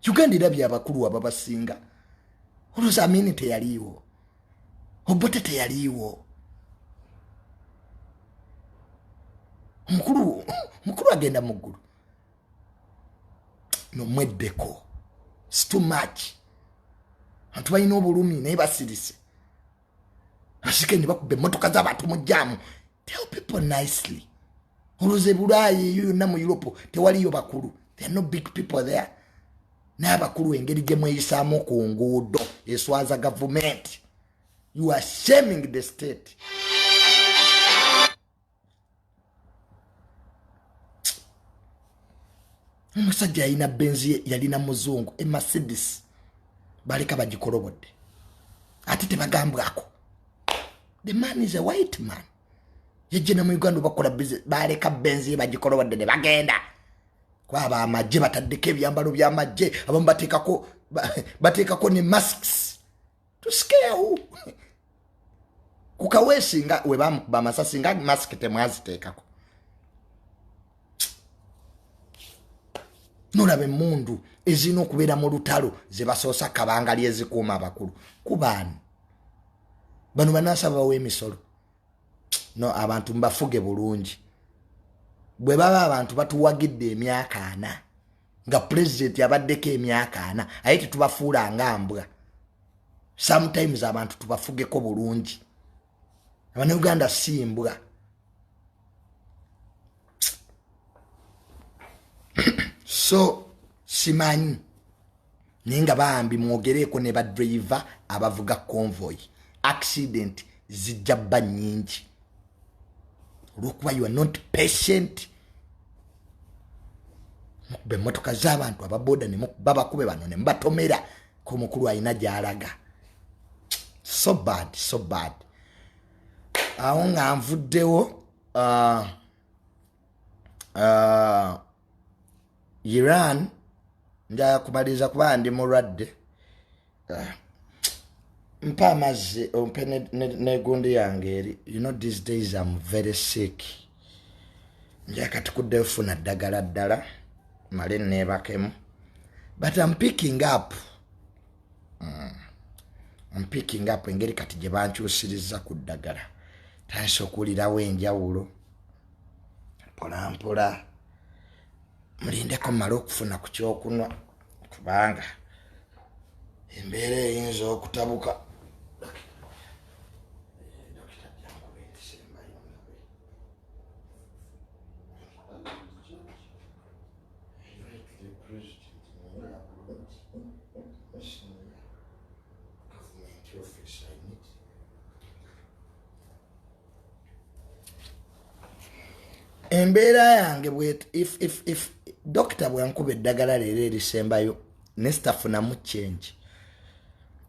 Uganda erabye abakulu ababasinga. Olowooza Amini teyaliiwo? Obote teyaliiwo? Omukulu mukulu agenda mu ggulu. Nomweddeko, it's too much. Abantu balina obulumi naye basirise, basike ne bakuba emmotoka z'abantu mu jaamu. Tell people nicely. Olowooza ebulaayi eyo yonna mu Europe tewaliyo bakulu? There are no big people there? N'abakulu engeri gye mweyisaamu ku nguudo eswaza gavumenti. You are shaming the state. Omusajja yalina benzi, yalina muzungu, e Mercedes, baleka bagikolobodde ate tebagambwako. The man is a white man, yajja ne mu Uganda bakola business. Baleka benzi ye bagikolobodde ne bagenda. Kwaba amagye bataddeko ebyambalo by'amagye, abamu bateekako ne masks to scare who? Ku Kaweesi nga we bamukuba amasasi nga mask temwaziteekako. Nolaba emundu ezirina okubeera mu lutalo ze basoosa kabangali ezikuuma abakulu ku baani bano banaasaba bawa emisolo. No abantu mbafuge bulungi. Bwe baba abantu batuwagidde emyaka 40, nga pulezidenti abaddeko emyaka 40, aye tetubafuula nga mbwa. Sometimes abantu tubafugeko bulungi. Abanauganda si mbwa. So simanyi, naye nga bambi mwogereeko ne ba driver abavuga convoy. Accident zijja bba nnyingi olwokuba you are not patient. Mukuba emmotoka z'abantu, ababoda ne mukuba, bakube bano ne mubatomera ko omukulu alina gy'alaga. So bad, so bad. Awo nga nvuddewo, Iran njala kumaliriza kuba ndi mulwadde. Mpa amazzi, ompe negundi yange eri. You know, these days I'm very sick. Njala kati kuddeyo funa ddagala ddala male neebakemu, but I'm picking up. I'm picking up. Engeri kati gye bankyusiriza ku ddagala, tandisa okuwulirawo enjawulo. Mpola mpola mulindeko mmale okufuna ku kyokunwa, kubanga embeera eyinza okutabuka. Embeera yange bwet, if doctor bwankuba eddagala leero erisembayo nesitafunamu change,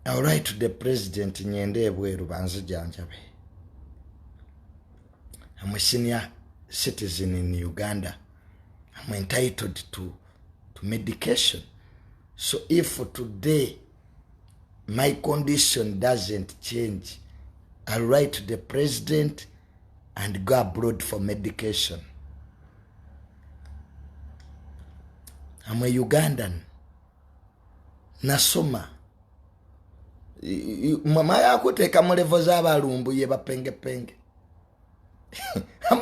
I'll write to the president nyende ebweru banzijanjabe. I'm a senior citizen in Uganda. I'm entitled to medication. So if today my condition doesn't change, I'll write to the president and go abroad for medication. I'm a Ugandan. Nasoma. Mama yakuteeka mu level z'abalumbuye bapengepenge. I'm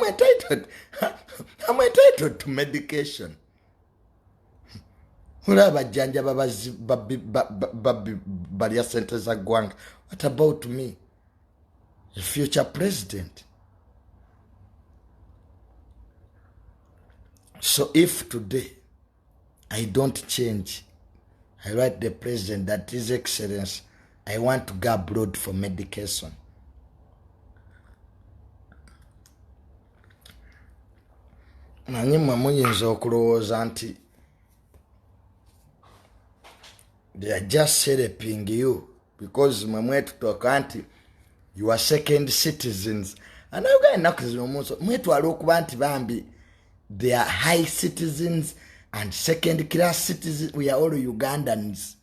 entitled to medication. Olaba bajjanjaba babbi balya sente za ggwanga. What about me, a future president? So if today I don't change, I write the president that His Excellency, I want to go abroad for medication. Manyi mmwe muyinza okulowooza nti they are just helping you because mwe mwetutoka nti you are second citizens. Anauganda ennaku zino omunso mwetwala okuba nti bambi they are high citizens and second class citizens. We are all Ugandans.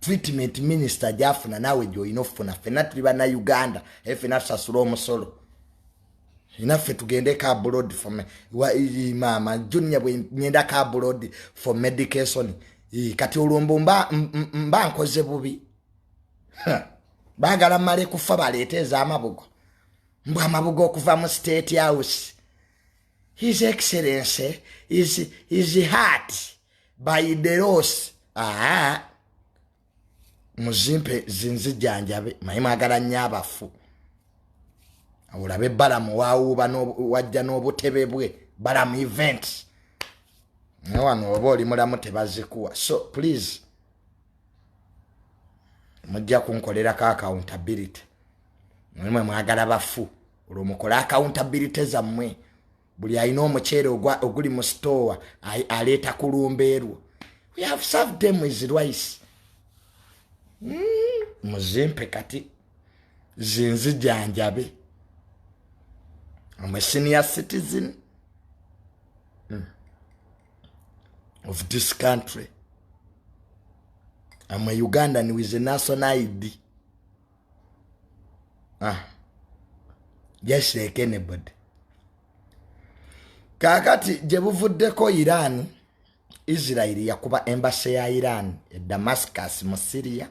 Treatment minister gyafuna naawe gyolina okufuna. Ffenna tuli bannauganda, naye ffenna tusasula omusolo. Naffe tugendeko abroad for maama Junior bwe ngendako abroad for medication, kati olwo mbu mba nkoze bubi. Baagala mmale kufa baleete ez'amabugo, mbu amabugo okuva mu State House. His Excellency is hurt by the loss. Aa, muzimpe zinzijanjabe. Manyi mwagala nnyo abafu. Olabe Balamu wawuuba wajja n'obutebe bwe Balamu Events, naye wano oba oli mulamu tebazikuwa. So please, mujja kunkolerako accountability. Mwe mwagala bafu, olwo mukole accountability zammwe. Buli alina omuceere oguli mu store aleeta kulumbeerwo. We have served them with rice. Muzimpe kati zinzijanjabe. I'm a senior citizen of this country. I'm a Ugandan with a national ID. Ah. Just like anybody. Kaakati gye buvuddeko Iran, Israel yakuba embassy ya Iran e Damascus mu Syria.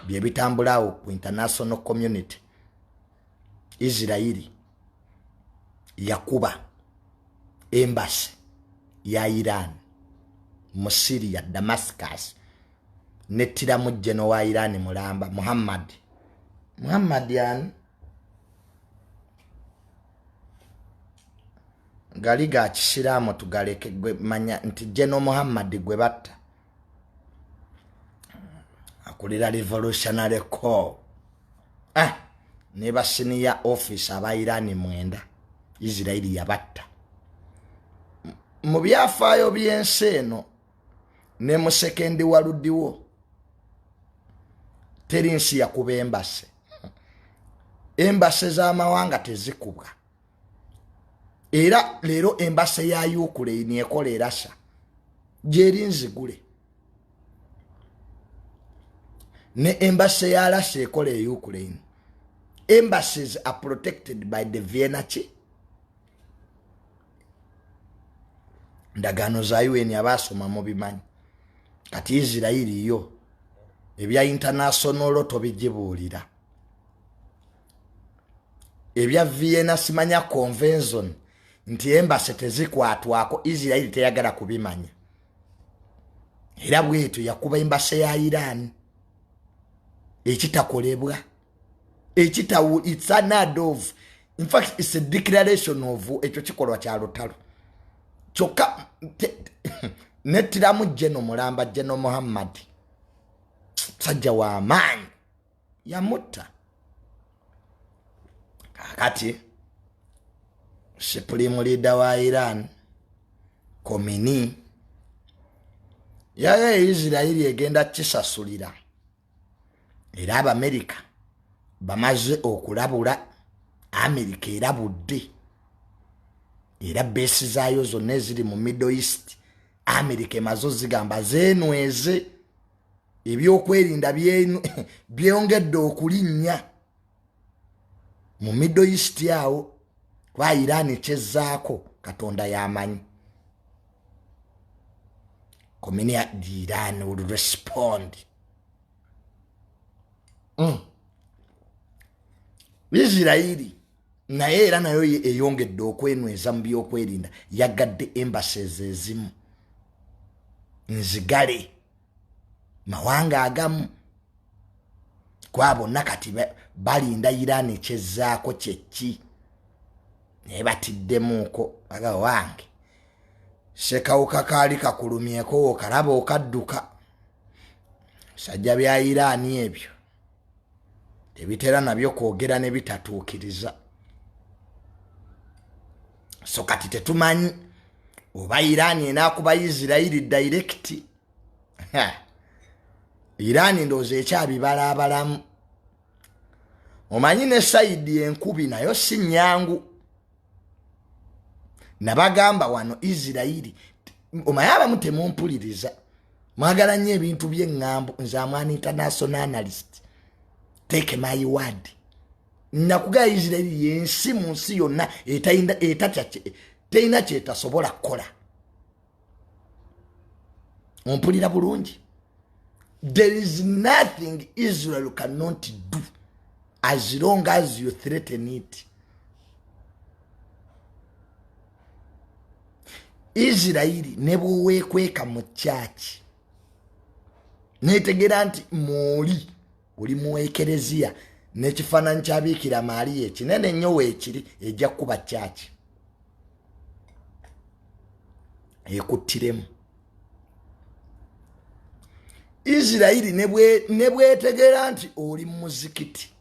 Bye bitambulawo ku international community. Israel yakuba embassy ya Iran mu Syria, Damascus, nettiramu general wa Iran mulamba, Muhammad Muhammad yani gali ga kisiraamu tugaleke. Gwe manya nti General Muhammad gwe batta akulira Revolutionary Corps, ah, ne ba senior officer aba Iran 9 Israeli yabatta. Mu byafaayo by'ensi eno ne mu Second World War, teri nsi yakuba embassy. Embassy z'amawanga tezikubwa. Era leero embassy ya Ukraine ekola erasa gyeri nzigule, ne embassy ya Russia ekola e Ukraine. Embassies are protected by the Vienna ki ndagaano za UN. Abaasoma mubimanyi. Kati Isirairi yo ebya international law tobigibuulira, ebya Vienna simanya convention. Nti embassy tezikwatwako, Isirairi teyagala kubimanya. Era bwetyo yakuba embassy ya Iran, ekitakolebwa, ekitawu. It's unheard of. In fact, it's a declaration of, ekyo kikolwa kya lutalo. Kyokka nettiramu General mulamba, General Muhammad, musajja w'amaanyi, yamutta. Kakati supreme leader wa Iran Khamenei yaye Isirairi egenda kisasulira. Era Abamerika bamaze okulabula. Amerika erabudde, era base zaayo zonna eziri mu Middle East, Amerika emaze ozigamba zeenweze, ebyokwerinda byongedde okulinnya mu Middle East awo, kuba Iran kyezzaako Katonda yamanyi. Khamenei, Iran will respond. Isirairi naye era nayo eyongedde okwenyweza mu byokwerinda, yagadde embassies ezimu nzigale mawanga agamu, kwa bonna kati balinda Iran kyezzaako kyeki. Naye batiddemuuko, aga wange sekawuka kaali kakulumyeko, okalaba okadduka. Sajja bya Iran ebyo tebitera nabyo kwogera ne bitatuukiriza. So kati tetumanyi oba Iran enaakuba Isirairi direct. Iran ndowooza ekyabibalaabalamu. Omanyi ne side enkubi nayo si nnyangu. Nabagamba wano Isirairi, omanyi abamu temumpuliriza, mwagala nnyo ebintu by'eŋŋambo. Nze am an international analyst, take my word. Nakugaya Isirairi yensi mu nsi yonna etatya, terina kyetasobola kukola. Ompulira bulungi? There is nothing Israel cannot do as long as you threaten it. Isirairi ne bweweekweka mu kyaki, netegera nti mwoli oli mu ekereziya n'ekifaananyi kya Biikira Maaliya ekinene ennyo weekiri, ejja kuba kyaki ekuttiremu. Isirairi ne bwetegeera nti oli mu muzikiti,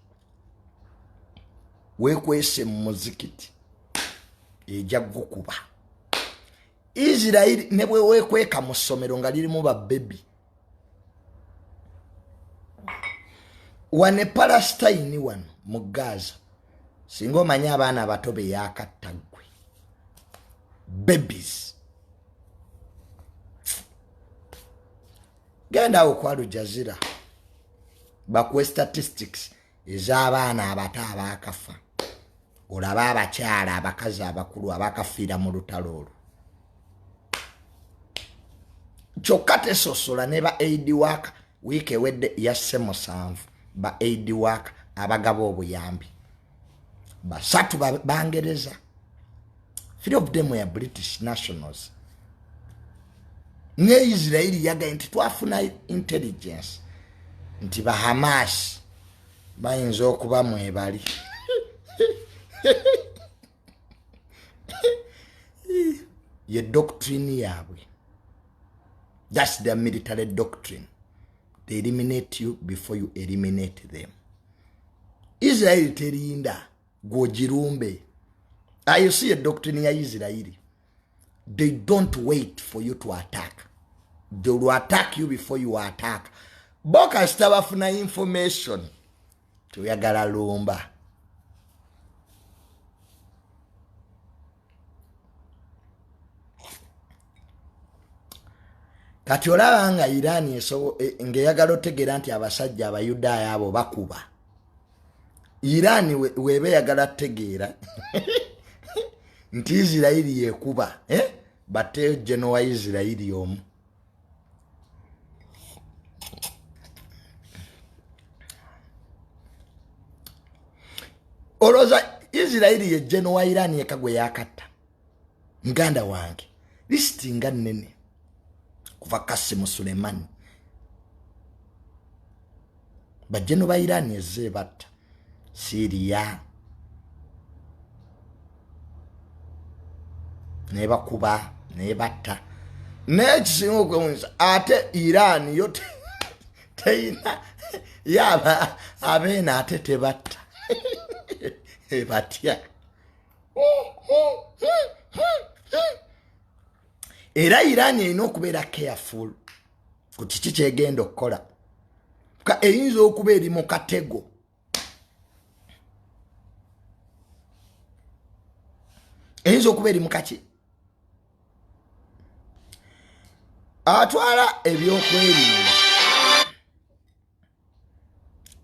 weekwese mu muzikiti, ejja gukuba. Isirairi ne bwe weekweka mu ssomero nga lirimu babebi. Wane Palestine, wano mu Gaza, singa omanyi abaana abato be yakatta ggwe, babies. Genda awo ku Al Jazeera bakuwe statistics ez'abaana abato abaakafa, olabe abakyala, abakazi abakulu abakafiira mu lutalo olwo. Kyokka tesosola ne ba aid worker. Wiiki ewedde yasse 7 ba aid worker, abagaba obuyambi, 3 Bangereza. Three of them were British nationals. Ne Isirairi yagaye nti twafuna intelligence nti Bahamas bayinza okuba mwebali. Ye doctrine yaabwe, that's their military doctrine: they eliminate you before you eliminate them. Israeli terinda gwogirumbe. Ayo si ye doctrine ya Israeli. They don't wait for you to attack, they will attack you before you attack. Bo kasita bafuna information toyagala lumba. Kati olaba nga Iran ng'eyagala otegeera nti abasajja Abayudaaya abo bakuba Iran, weba eyagala tegeera nti Isirairi yekuba, eh? Bateyo general wa Isirairi omu. Olowooza Isirairi ye general wa Iran yeka gwe yakatta? Muganda wange, lisiti nga nnene kuva Kasimu Sulemani, bajeno ba Iran ezze batta Syria nebakuba nebatta. Naye ekisinga okwewunyisa, ate Iran yo teyina yaba abeena, ate tebatta, ebatya. Era Iran erina okubeera careful ku kiki kyegenda okukola, eyinza okuba eri mu katego. Eyinza okuba eri mukaki atwala ebyokwerinda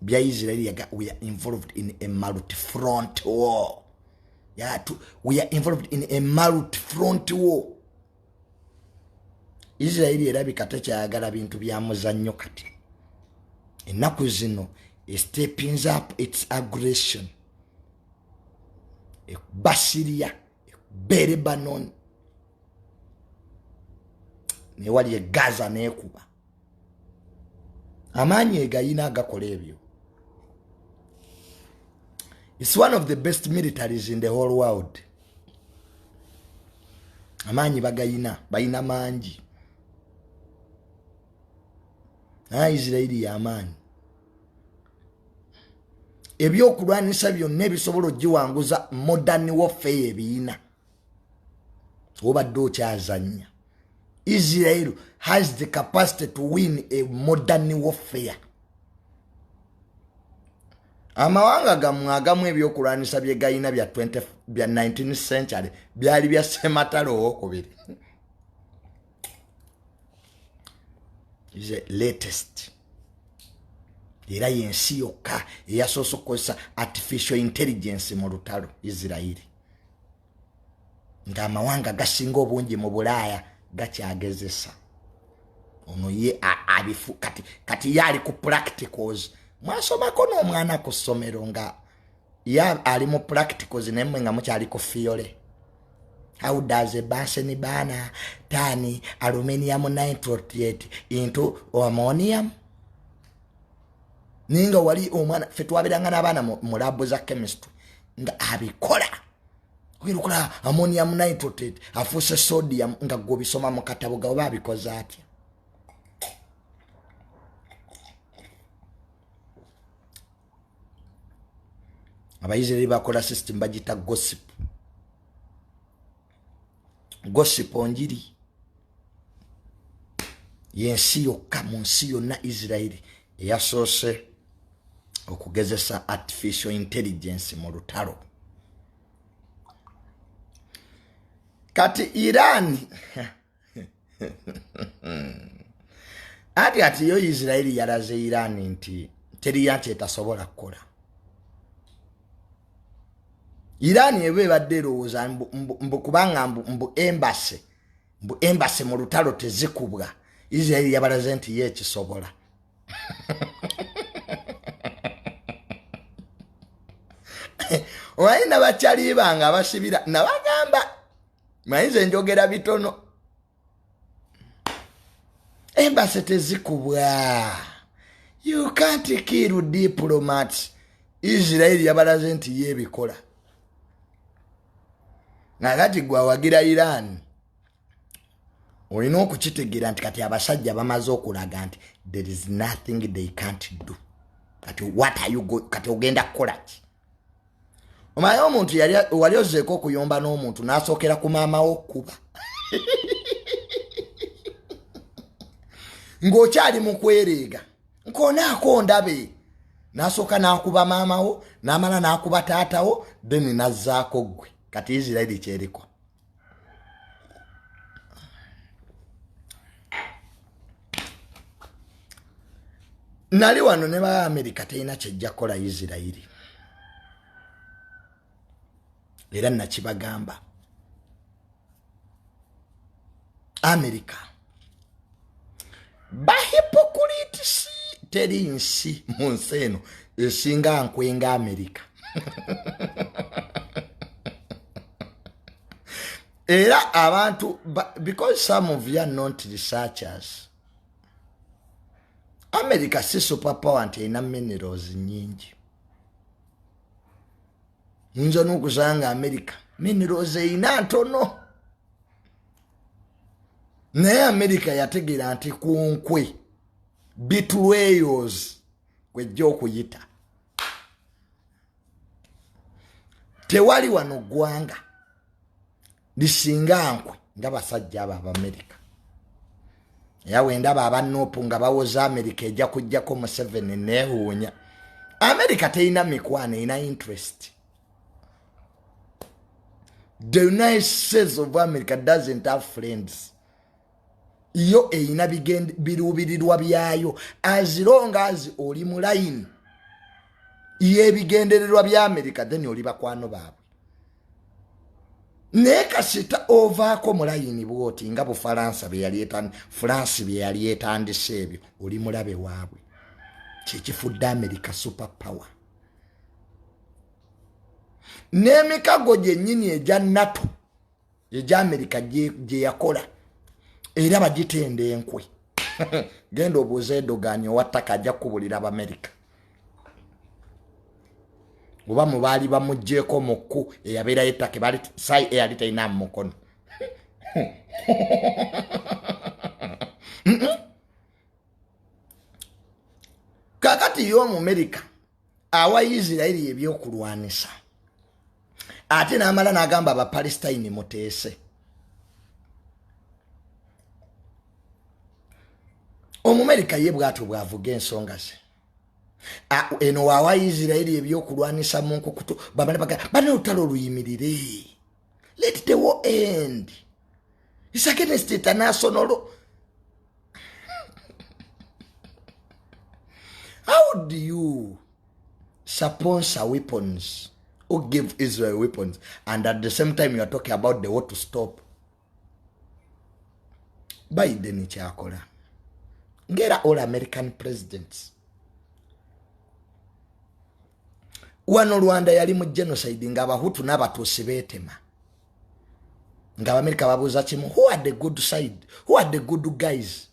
bya Israeli yaga, we are involved in a multi front war. We are involved in a multi front war. Israeli erabika tekyayagala bintu bya muzannyo. Kati ennaku zino stepping up its aggression, ekuba Syria, ekuba Lebanon, newali e Gaza nekuba. Amaanyi egayina agakola ebyo. It's one of the best militaries in the whole world. Amaanyi bagayina, bayina mangi. Naye Isirairi yamaanyi, ebyokulwanisa byonna ebisobola ogiwanguza modern warfare ebiyina. Obadde okyazanya, Israel has the capacity to win a modern warfare. Amawanga gammwe agamu ebyokulwanisa bye gayina bya 20 bya 19th century, byali bya Sematalo owokubiri. Is the latest. Era yensi yokka eyasoose okukozesa artificial intelligence mu lutalo, Isirairi, ng'amawanga gasinga obungi mu Bulaaya gakyagezesa. Ono ye abifu kati ye ali ku practicals. Mwasomako n'omwana ku ssomero nga ye ali mu practicals, naye mmwe nga mukyali ku theory. How does a Bunsen burner turn aluminium nitrate into ammonium? Naye nga wali omwana, ffe twabeeranga n'abaana mu lab za chemistry nga abikola, ogenda okola ammonium nitrate afuuse sodium, nga gwe obisoma mu katabo gawe abikoze atya? Abaisiraeri bakola system bagita gossip. Gossip onjiri yensi yokka mu nsi yonna Isiraeri eyasoose okugezesa artificial intelligence mu lutalo. Kati Iran ati ati yo Isiraeri yalaze Iran nti teriya nti etasobola kukola. Iran eba ebadde erowooza mbu kubanga mbu embassy mu lutalo tezikubwa, Isiraeri yabalaze nti ye ekisobola. Omanyi nabakyali bange abasibira nabagamba, manyi nze njogera bitono, embassy tezikubwa, you can't kill diplomats. Isiraeri yabalaze nti yebikola. Nakati gwe awagira Iran olina okukitegeera nti kati abasajja bamaze okulaga nti there is nothing they can't do. Kati what are you go, kati ogenda kukola ki? Omanyi omuntu wali ozeeko okuyomba n'omuntu n'asookera ku maama wo okkuba ng'okyali mu kwereega, nkonaako ndabe, n'asooka n'akuba maama wo, n'amala n'akuba taatawo, then n'azzaako ggwe. Kati Isirairi kyeriko. Nali wano ne ba Amerika terina kyejja kukola Isirairi, era nakibagamba, Amerika bahypocrites. Teri nsi mu nsi eno esinga nkwenga Amerika. Era abantu, because some of you are not researchers, America si superpower nti erina minerals nyingi. Nyinza n'okusanga America minerals erina ntono, naye America yategeera nti ku nkwe betrayals kwejja okuyita. Tewali wano ggwanga lisinga nkwe nga basajja abo Abamerika. Era wendaba abanuupu nga bawoza Amerika ejja kujjako Museveni, neewuunya. Amerika terina mikwano, erina interest. The United States of America doesn't have friends. Yo erina biruubirirwa byayo. As long as oli mu line y'ebigendererwa bya America, then oli bakwano baabwe. Naye kasita ovaako mu layini bwoti nga Bufalansa France bye yali etandise ebyo, oli mulabe waabwe. Kyekifudde America super power. N'emikago gyennyini egya NATO egya America gye yakola era bagitenda enkwe. Genda obuuze Erdogan owa Turkey, ajja kukubulira Abamerika oba mubaali bamugjeeko mukku eyabeerayo ettaka baali sai eyali terina mu mukono. Kakati yo Omumerika awa Isirairi ebyokulwanisa, ate n'amala n'agamba Abapalestine muteese. Omumerika ye bwatyo bw'avuga ensonga ze. Eno wawa Isirairi ebyokulwanisa mu nkukutu, bamale baga bana olutalo oluyimirire, let the war end, it's against international law. How do you sponsor weapons or give Israel weapons and at the same time you are talking about the war to stop? Biden kyakola ngera all American presidents. Wano Rwanda yali mu genocide nga Abahutu n'Abatuusi beetema, nga Abamerika babuuza kimu, who are the good side, who are the good guys?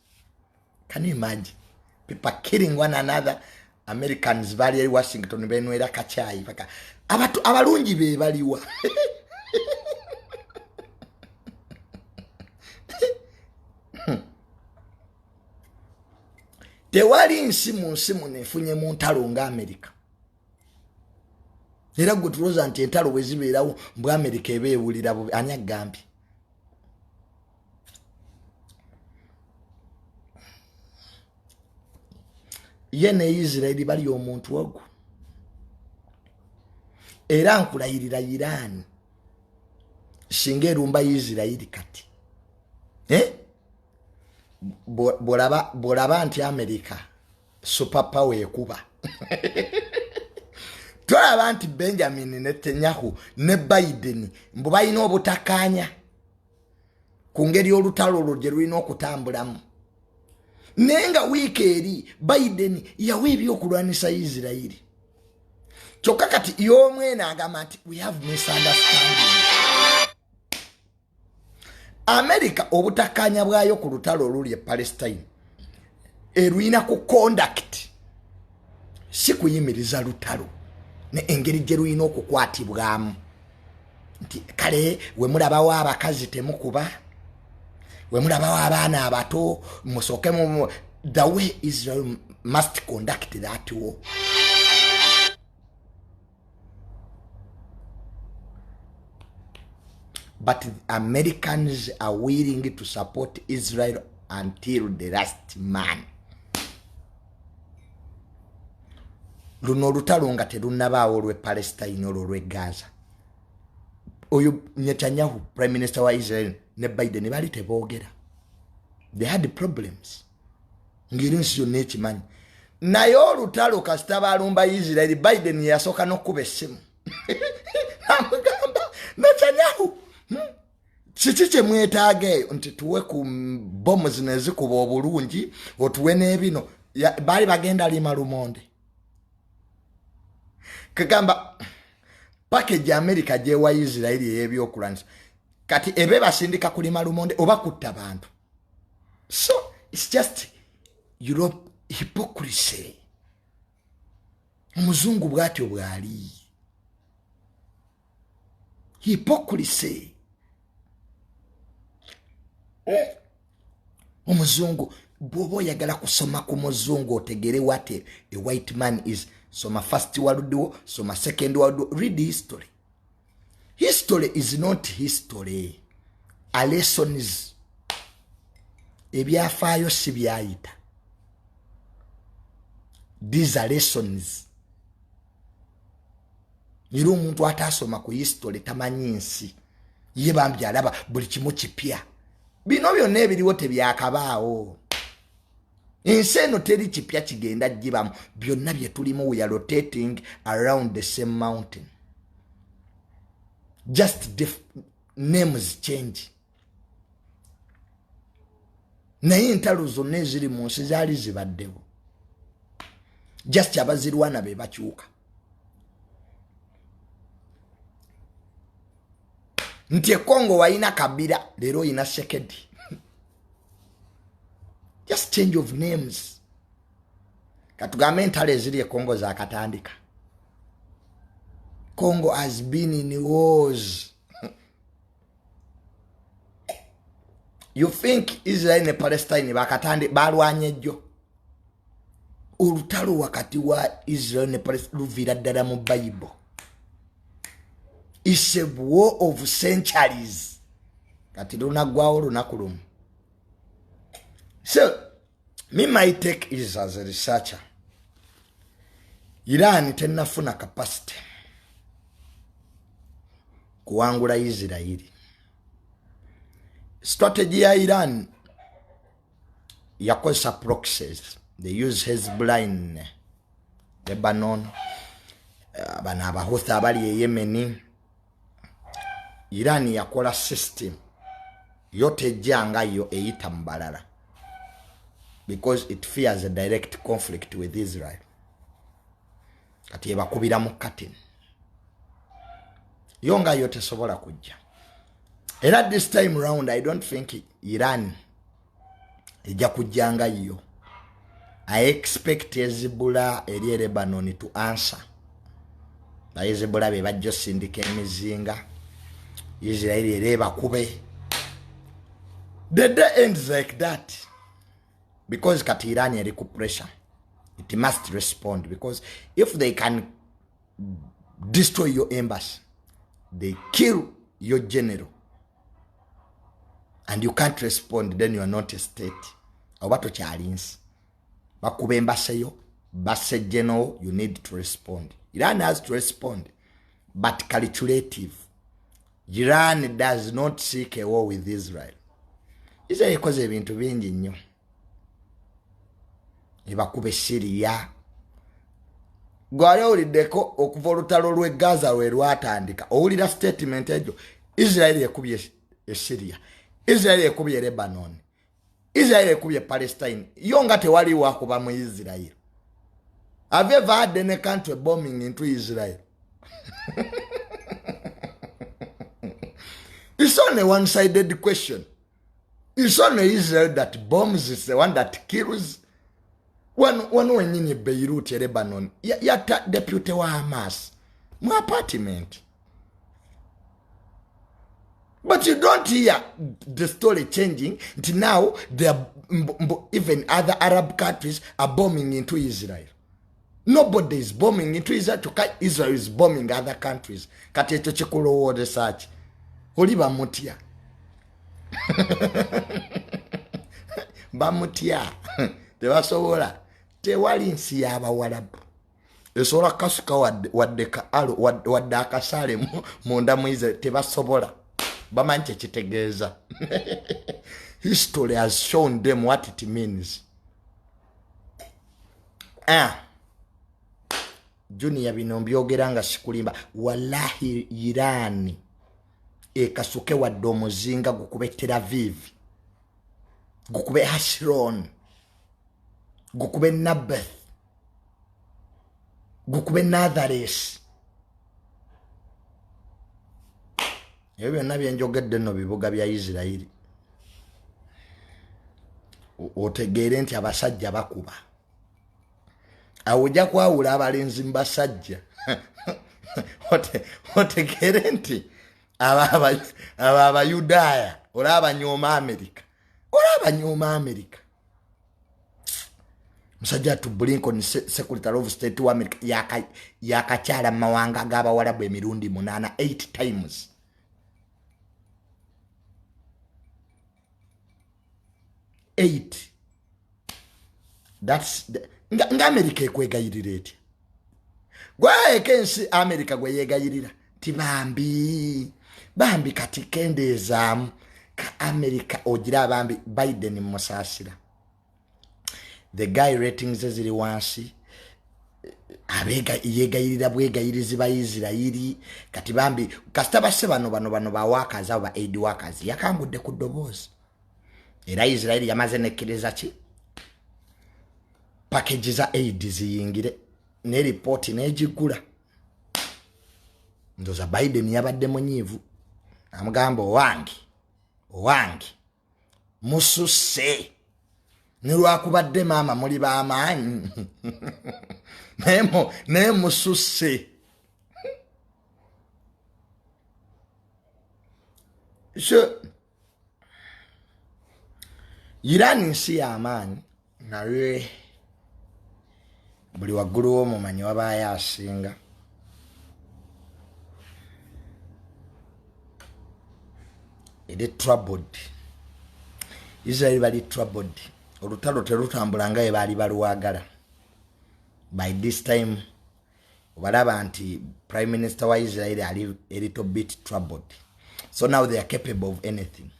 Can you imagine people killing one another? Americans bali eri Washington benwera kacyayi paka abantu abalungi be baliwa? Tewali nsi mu nsi muno efunye mu ntalo nga Amerika. Era gwe tulowooza nti entalo bwe zibeerawo mbw Amerika eba ewulira bubi, ani agambye? Ye ne Isirairi bali omuntu ogwo. Era nkulayirira, Iran singa erumba Isirairi kati, eh? Bwolaba nti Amerika super power ekuba, tolaba nti Benjamin Netanyahu ne Biden mbu balina obutakanya ku ngeri olutalo olwo gye lulina okutambulamu, naye nga wiiki eri Biden yawa ebyokulwanisa Isirairi. Kyokka kati y'omwene agamba nti we have misunderstanding. America obutakanya bwayo ku lutalo oluli e Palestine eruyina ku conduct, si kuyimiriza lutalo, ne engeri gye lulina okukwatibwamu, nti kale we mulabawo abakazi temukuba, we mulabawo abaana abato musooke mu the way Israel must conduct that war. But Americans are willing to support Israel until the last man. Luno olutalo nga terunnabaawo olw'e Palestine, olwo olw'e Gaza, oyo Netanyahu prime minister wa Israel ne Biden baali teboogera. They had problems ng'era ensi yonna ekimanyi. Naye olutalo kasita balumba Israel, Biden yasooka n'okkuba essimu amugamba, Netanyahu, Kiki kye mwetaaga eyo? Nti tuwe ku bomu zino ezikuba obulungi, otuwe n'ebino. Baali bagenda lima lumonde. Kagamba package America gyewa Isirairi ey'ebyokulwanisa. Kati ebe basindika kulima lumonde oba kutta bantu. So it's just Europe hypocrisy. Omuzungu bwatyo bwali. Hypocrisy. Omuzungu bw'oba oyagala kusoma ku muzungu otegere what a white man is, soma first world war, soma second world war, read history. History is not history. A lessons. Ebyafaayo si byayita. These are lessons. Era omuntu ataasoma ku history tamanyi nsi. Ye bambi alaba buli kimu kipya. Bino byonna ebiriwo tebyakabaawo. Ensi eno teri kipya kigenda gibamu. Byonna bye tulimu, we are rotating around the same mountain. Just names change. Naye entalo zonna eziri mu nsi zaali zibaddewo. Just abazirwana be bakyuka. Nti e Congo walina Kabila, leero oyina Tshisekedi. Just change of names. Katugambe entalo eziri e Congo zakatandika. Congo has been in wars. You think Israel ne Palestine bakatandi balwanye ejjo? Olutalo wakati wa Israel ne Palestine luviira ddala mu Bible. It's a war of centuries. Kati lunaggwawo lunaku lumu. So me, my take is as a researcher, Iran tennafuna capacity kuwangula Israeli. Strategy ya Iran yakozesa proxies. They use Hezbollah in Lebanon, bano Abahouthi abali e Yemen. Iran yakola system yo tejja nga yo eyita mu balala because it fears a direct conflict with Israel. Kati ebakubira mu curtain. Yo nga yo tesobola kujja. Era this time round I don't think Iran ejja kujja nga yo. I expect Hezbollah eri e Lebanon to answer. Ba Hezbollah be bajja osindika emizinga. Israel era ebakube. The day ends like that. Because kati Iran eri ku pressure. It must respond because if they can destroy your embassy, they kill your general, and you can't respond, then you are not a state. Oba tokyali nsi. Bakuba embassy yo, basse general, you need to respond. Iran has to respond, but calculative. Iran does not seek a war with Israel. Israel ekoze ebintu bingi nnyo. Ebakuba Syria. Gwali owuliddeko okuva olutalo lw'e Gaza lwe lwatandika, owulira statement egyo? Israel ekubye e Syria, Israel ekubye Lebanon, Israel ekubye Palestine. Yo nga tewaliwo akuba mu Israel. Have you ever had any country bombing into Israel? It's only one-sided question. It's only Israel that bombs, it's the one that kills. Wano wenyini Beirut e Lebanon yatta deputy wa Hamas mu apartment. But you don't hear the story changing until now. They are, even other Arab countries are bombing into Israel. Nobody is bombing into Israel. Israel is bombing other countries. Kati ekyo kikulowoozesa ki? Oli bamutya. Bamutya. Tebasobola. Tewali nsi y'Abawarabu esobola kukasuka wadde ka alo, wadde akasaale munda mu Israel. Tebasobola. Bamanyi kye kitegeeza. History has shown them what it means. Junior, bino mbyogera nga sikulimba. Wallahi Iran ekasuke wadde omuzinga gukube Tel Aviv, gukube Hashiron, gukube Nabeth, gukube Nathares. Ebyo byonna byenjogedde nno bibuga bya Isirayiri, otegeere nti abasajja bakuba. Awo ojja kwawula abalenzi mu basajja, otegeere nti abo Abayudaaya olaba banyooma Amerika, olaba banyooma Amerika. Musajja atu Blinken, Secretary of State wa America, yakakyala mu mawanga g'Abawalabu emirundi 8, 8 times. 8. That's the, nga America ekwegayirira etya? Gwaeka ensi America gwe yeegayirira ti bambi bambi kati kendeezaamu ka America ogira bambi. Biden musaasira, the guy ratings ziri wansi, abega yegayirira bwegayirizi ba Isirayiri kati bambi kasita basse bano bano bano ba workers, abo ba aid workers. Yakangudde ku ddoboozi, era Isirayiri yamaze nekkiriza ki package za aid ziyingire ne ripooti n'egiggula. Ndoza Biden yabadde munyiivu, amugamba owange owange mususse, ne lwakubadde maama muli b'amaanyi naye mususse. So Iran nsi y'amaanyi, naye buli waggulu w'omumanyi wabaayo asinga. Eri troubled, Israel bali troubled, olutalo terutambula nga bwe baali balwagala. By this time obalaba nti prime minister wa Israel ali a little bit troubled, so now they are capable of anything.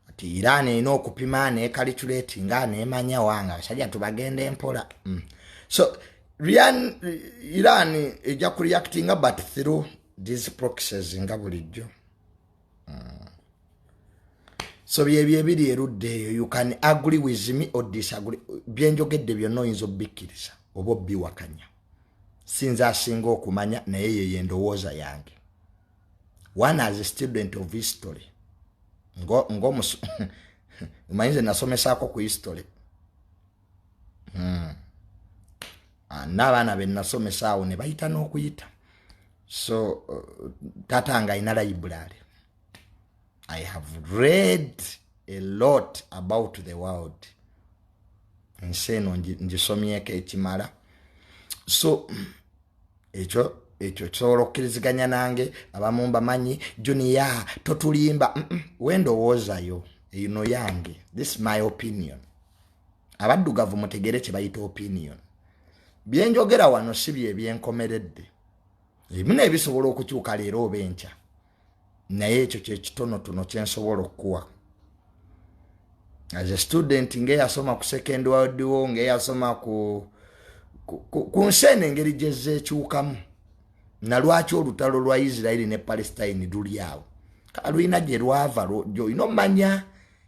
Ati Iran erina okupima necalculate nga nemanya wanga abasajja tubagenda empola. So Iran ejja kureactinga but through these proxies nga bulijjo. So byebyo ebiri erudda eyo. You can agree with me or disagree. Byenjogedde byonna oyinza obikkiriza oba obiwakanya, sinza asinga okumanya, naye yeyo endowooza yange. One as a student of history, ngomanyize nasomesaako ku history. N'abaana be nasomesa awo ne bayita n'okuyita. So tata nga alina library, I have read a lot about the world. Ensi eno ngisomyeko ekimala. So ekyo kisobola okukkiriziganya nange. Abamu mbamanyi, Junior totulimba. Wendowoozayo eno yange, this my opinion. Abaddugavu mutegere kye bayita opinion. Byenjogera wano si bye byenkomeredde, ebimu nebisobola okukyuka leero oba enkya, naye ekyo kyekitonotono kyensobola okukuwa as a student ngaeyasoma ku Second World War, ngaeyasoma ku nsi eno engeri gyezeekyukamu, nalwaki olutalo lwa Isirairi ne Palestine luli awo, lulina gye lwava, gyolina omanya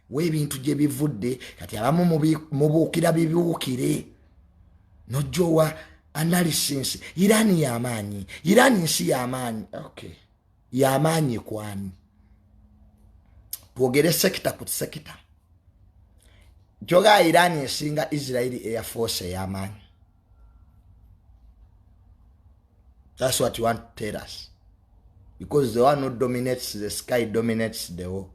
w'ebintu gye bivudde. Kati abamu mubuukira bibuukire nojja analysis. Irani yamaanyi, Irani nsi yamaanyi. Okay, yamaanyi kwani? Twogere sector ku sector. Kyogaa Irani esinga Israeli air force eyamaanyi? That's what you want to tell us, because the one who dominates the sky dominates the war.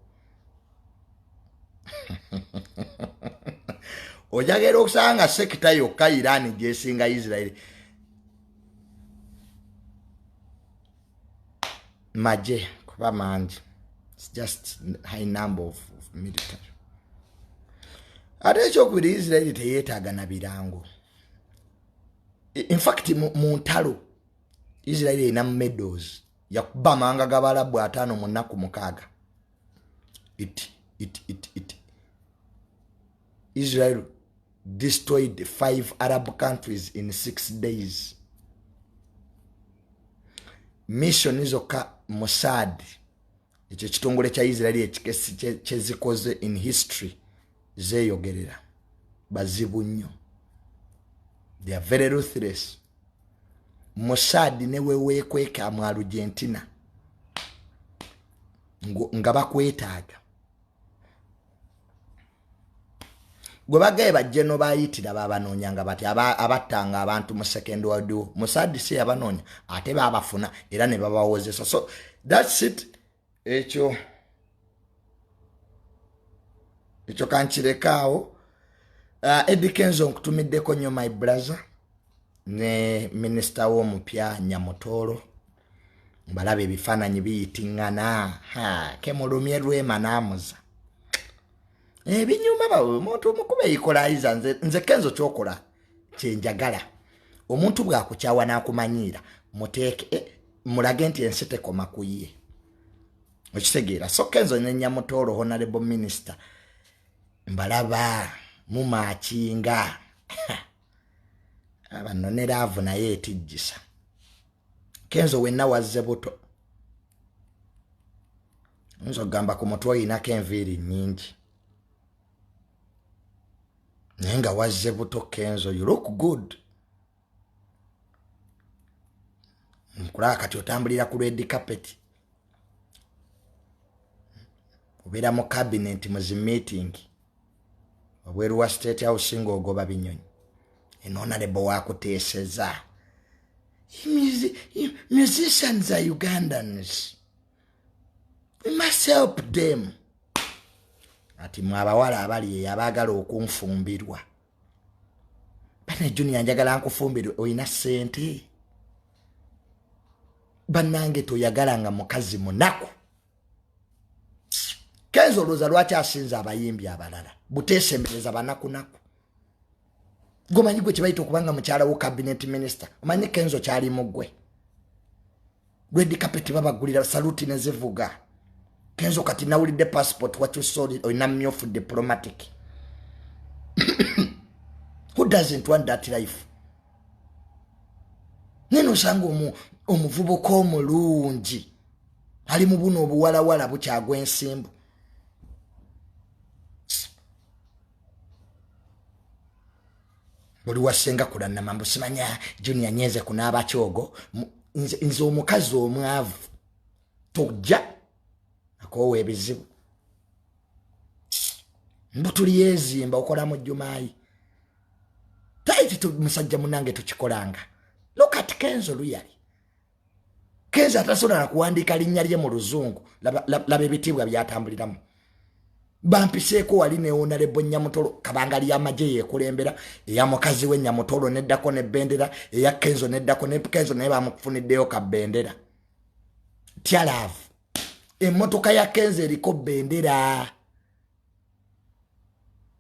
Ojagera okusanga sector yokka Irani gyesinga Israeli maje kuba mangi. It's just high number of military. Ate ekyokubiri, Israeli teyeetaaga na birango. In fact, mu ntalo Israeli erina medals, yakuba amawanga g'Abalabu 50 mu nnaku 6. It, it, it, it. Israel destroyed five Arab countries in 6 days. Mission zokka Mossad, ekyo ekitongole kya Israeli ekikesi, kyezikoze in history zeeyogerera. Bazibu nnyo, they are very ruthless. Mossad ne weweekweka mu Argentina. Nga bakwetaaga. Gwe bagaye bajje no bayitira babanoonya nga bati abattanga abantu mu second world war. Musadisi yabanoonya ate babafuna era ne babawozesa. So that's it. Ekyo ekyo kankirekaawo. Eddie Kenzo nkutumiddeko nnyo my brother ne minisita w'omupya Nyamutoolo. Mbalaba ebifaananyi biyitiŋŋana. Kemulumye lwema n'amuza. Ebinyuma bawe omuntu omukuba eyikolayiza. Nze Kenzo kyokola kyenjagala. Omuntu bw'akukyawa n'akumanyiira, muteeke mulage nti ensi tekoma ku ye. Okitegeera? So Kenzo ne Nyamutoolo honorable minister mbalaba mumaakinga. Abano ne laavu naye etijjisa. Kenzo wenna wazze buto. Nzo gamba ku mutwe oyinako enviiri nnyingi. Naye nga wazze buto Kenzo, you look good. Nkulaba kati otambulira ku red carpet. Obeera mu cabinet mu zi meeting. Wabweru wa State House ng'ogoba binyonyi. Eno honorable wakuteeseza. Musicians are Ugandans. We must help them. Ati mwe abawala abali eyo abaagala okunfumbirwa. Bane Junior njagala nkufumbirwe, olina ssente. Bannange toyagala nga mukazi munaku. Kenzo olowooza lwaki asinza abayimbi abalala? Buteesembereza banakunaku. Gomanyi gwe kyebayita okubanga mukyala wo cabinet minister. Omanyi Kenzo kyali mu ggwe. Red carpet babagulira saluti ne zivuga. Kenzo kati nawulidde passport wakyusa olina myufu diplomatic. Who doesn't want that life? Neno osanga omuvubuka omulungi ali mu buno obuwalawala bukyagwa ensimbu. Buli wasenga kulanama mbu simanya Junior nyenze kunaaba kyogo. Nze omukazi omwavu tojja akoowa ebizibu. Mbu tuli yeezimba okola mu Jumaayi. Taiti musajja munange tukikolanga. Look at Kenzo Luyali. Kenzo atasobola na kuwandiika linnya lye mu luzungu. Laba ebitiibwa byatambuliramu. Bampiseeko wali ne Honorable Nyamutolo, kabanga ly'amagye yeekulembera, eya mukazi we Nyamutolo neddako ne bendera, eya Kenzo neddako ne Kenzo naye bamufuniddeyo ka bendera. Tyalaavu. Emmotoka ya Kenzo eriko bendera.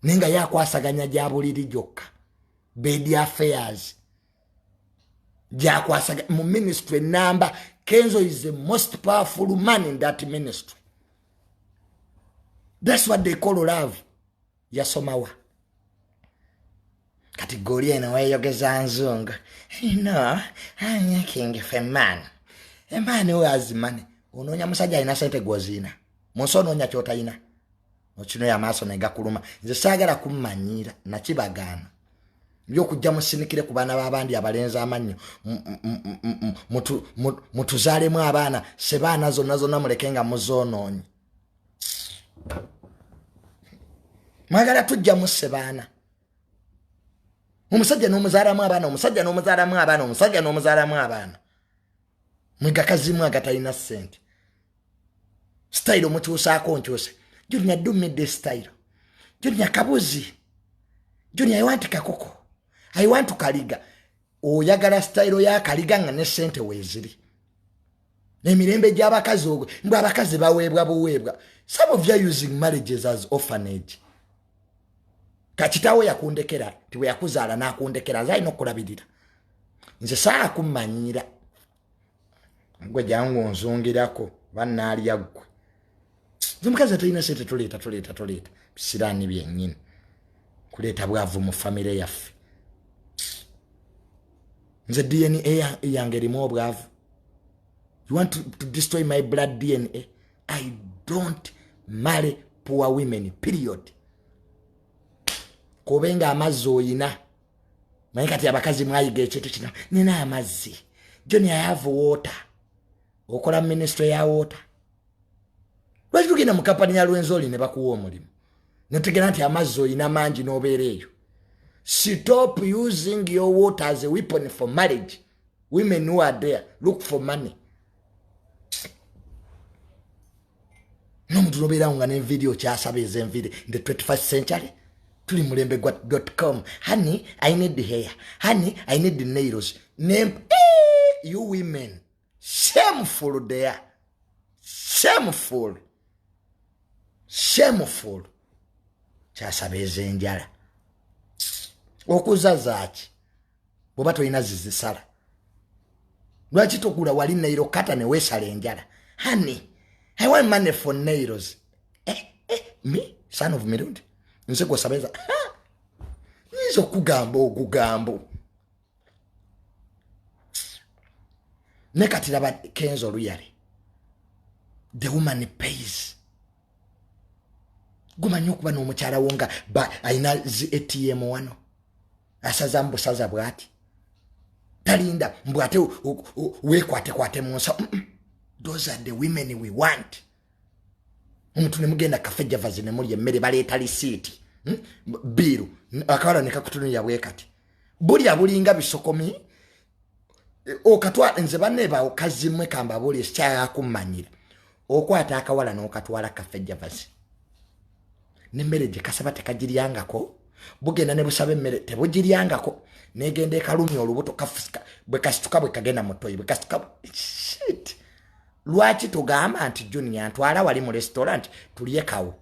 Naye nga yakwasaganya gya buliri gyokka. Bed affairs. Gyakwasaganya mu ministry namba. Kenzo is the most powerful man in that ministry. That's what they call love. Yasomawa. Kati goli eno weeyogeza nzungu. No, I'm looking for a man. A man who has money. Onoonya musajja alina ssente gw'oziina. Mu nsi onoonya ky'otalina. Okinoya amaaso ne gakuluma. Nze saagala kummanyiira, nakibagaana. By'okujja musinikire ku baana b'abandi abalenzi amannyo. Mutuzaalemu abaana, sebaana zonna zonna muleke nga muzoonoonye. Mwagala tujja mu sebaana. Omusajja n'omuzaalamu abaana, omusajja n'omuzaalamu abaana, omusajja n'omuzaalamu abaana. Mwegakazimu agatalina ssente. Style omukyusaako nkyuse. Junior do me this style. Junior kabuzi. Junior I want kakoko. I want kaliga. Oyagala style ya kaliga nga ne ssente weeziri. Emirembe gy'abakazi ogwo, mbu abakazi baweebwa buweebwa. Some of you are using marriages as orphanage. Kakitawo yakundekera, ti bwe yakuzaala n'akundekera, nze alina okulabirira. Nze saakummanyiira. Gwe jangu onzungirako, bannaalya ggwe. Nze omukazi atalina ssente tuleeta, tuleeta, tuleeta. Bisiraani byennyini. Kuleeta bwavu mu famire yaffe. Nze DNA yange erimu obwavu. You want to destroy my blood DNA? I don't marry poor women, period. Kobenga amazzi oyina. Naye kati abakazi mwayiga ekintu kino. Nina amazzi. Johnny, I have water. Okola ministry ya water. Lwaki tugenda mu kampani ya Lwenzoli ne bakuwa omulimu notegera nti amazzi olina mangi n'obeera eyo? Stop using your water as a weapon for marriage. Women who are there, look for money. N'omuntu nobeerawo nga n'enviiri okyasaba ez'enviiri in the 21st century. Tuli mulembe gwa .com. Honey, I need hair. Honey, I need nails. Name, you women, shameful there, shameful, shameful. Kyasaba ez'enjala okuza zaaki bwoba tolina zizisala? Lwaki togula wali nail cutter neweesala enjala? Honey, I want money for nails. Eh, eh, me son of Mirundi, nze gwosaba? Nyinza okugamba ogugambo. Ne kati laba Kenzo Oluyale, the woman pays. Gumanyi okuba n'omukyala wo nga alina zi ATM wano, asaza mu busaza bwati, talinda mbw ate weekwatekwate mu nsa. Those are the women we want. Omuntu nemugenda Cafe Javas nemulya emmere, baleeta lisiiti, Bill, akawala nekakutunulira bwe kati, bulya bulinga bisokomi okatwala. Nze banne bawokazimwe kambabuulire, sikyayakummanyira. Okwata akawala n'okatwala Cafe Javas nemmere gye kasaba tekagiryangako, bugenda ne busaba emmere tebugiryangako, negenda ekalumya olubuto, bwe kasituka bwe kagenda mu toyi, bwe kasituka. Shit, lwaki tugamba nti Junior, ntwala wali mu restaurant tulye kawo?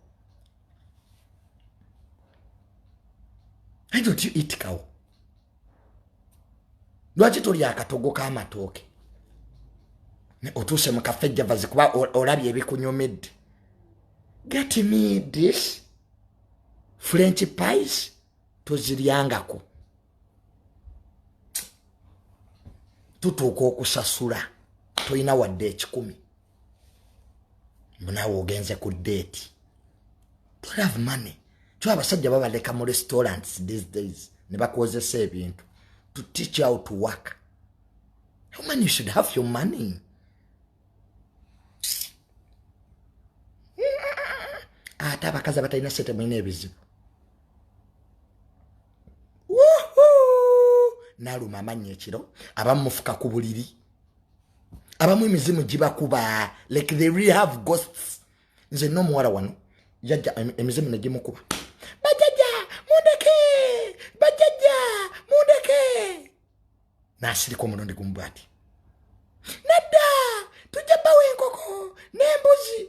Why don't you eat kawo? Lwaki tolya akatogo k'amatooke? Otuuse mu Cafe Javas kuba olabye ebikunyumidde. Get me this french pies, toziryangako. Tutuuka okusasula, tolina wadde 100. Munaawe ogenze ku date, don't have money. Kyo abasajja babaleka mu restaurants these days ne bakozesa ebintu to teach you how to work. Woman, you should have your money. Ate abakazi abatalina sente mulina ebizibu. Naluma amannya ekiro, abamu mufuka ku buliri, abamu emizimu gibakuba, like they really have ghosts. Nze n'omuwala wano yajja emizimu negimukuba. Bajjajja mundeke, bajjajja mundeke. Nasirika omulundi gumu bwati. Nedda, tujja bawa enkoko n'embuzi.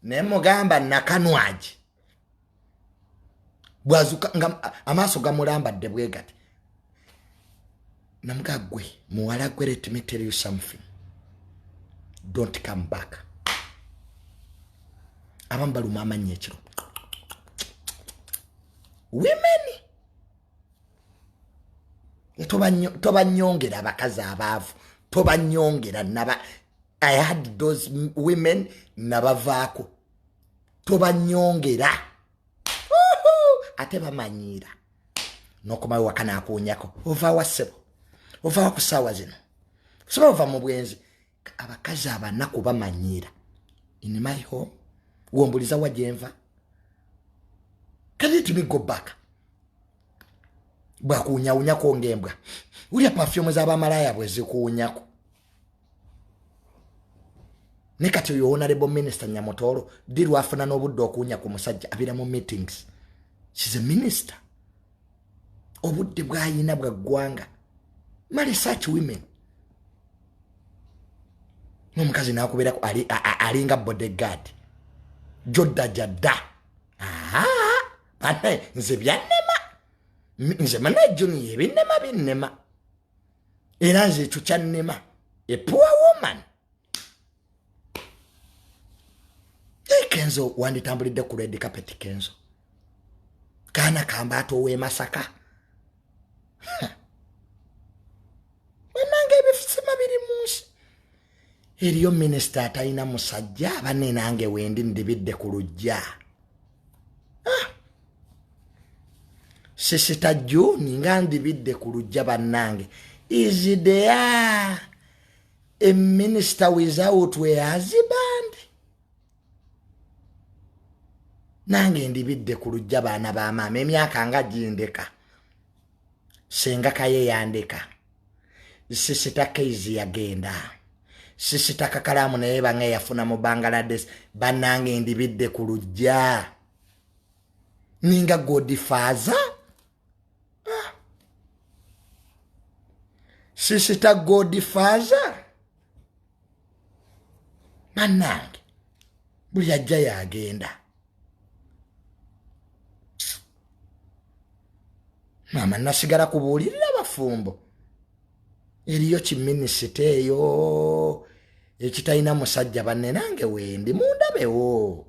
Nemugamba nakanwagi bwazuka nga amaaso gamulambadde bwe gati. Namuga, gwe muwala gwe, let me tell you something, don't come back. Abamu baluma amannya ekiro. Women, tobanyongera. Abakazi abaavu tobanyongera. Naba I had those women, nabavaako. Tobanyongera, ate bamanyiira nokomawo waka nakuunyako, ovaawa ssebo? Ovaawa ku ssaawa zino? Soba ova mu bwenzi. Abakazi abanaku bamanyiira. In my home, wombuliza wa gyenva, kati let me go back. Bwakuwunyawunyako ng'embwa, ulya perfume z'abamalaya bwe zikuwunyako. Ne kati oyo honorable minister Nyamutoolo ddi lwafuna n'obudde okuwunya ku musajja? Abeera mu meetings. She's a minister, obudde bwayina bwa ggwanga. Marry such women. N'omukazi nakubeerako alinga bodyguard jodda jadda. Bane nze byannema, nze mana Junior, ebinnema binnema, era nze ekyo kyannema. A poor woman. Kenzo, wanditambulidde ku red carpet. Kenzo kaana kambaata ow'e Masaka. Banange, ebifisima biri mu nsi. Eriyo minisita atalina musajja? Banne nange wendi ndibidde ku lujja. Ah. Sister Juni, nga ndibidde ku lujja. Bannange, is there a minister without a husband? Nange ndibidde ku lujja, baana ba maama, emyaka nga gindeka. Senga Kaye yandeka, Sister Keizi yagenda, Sister Kakalaamu naye bange yafuna mu Bangladesh. Bannange, ndibidde ku lujja ninga godfather. Ah. Sister godfather, bannange, buli ajja yagenda. Maama, nasigala kubuulirira bafumbo. Eriyo kiminisita eyo ekitalina musajja. Banne, nange wendi mundabewo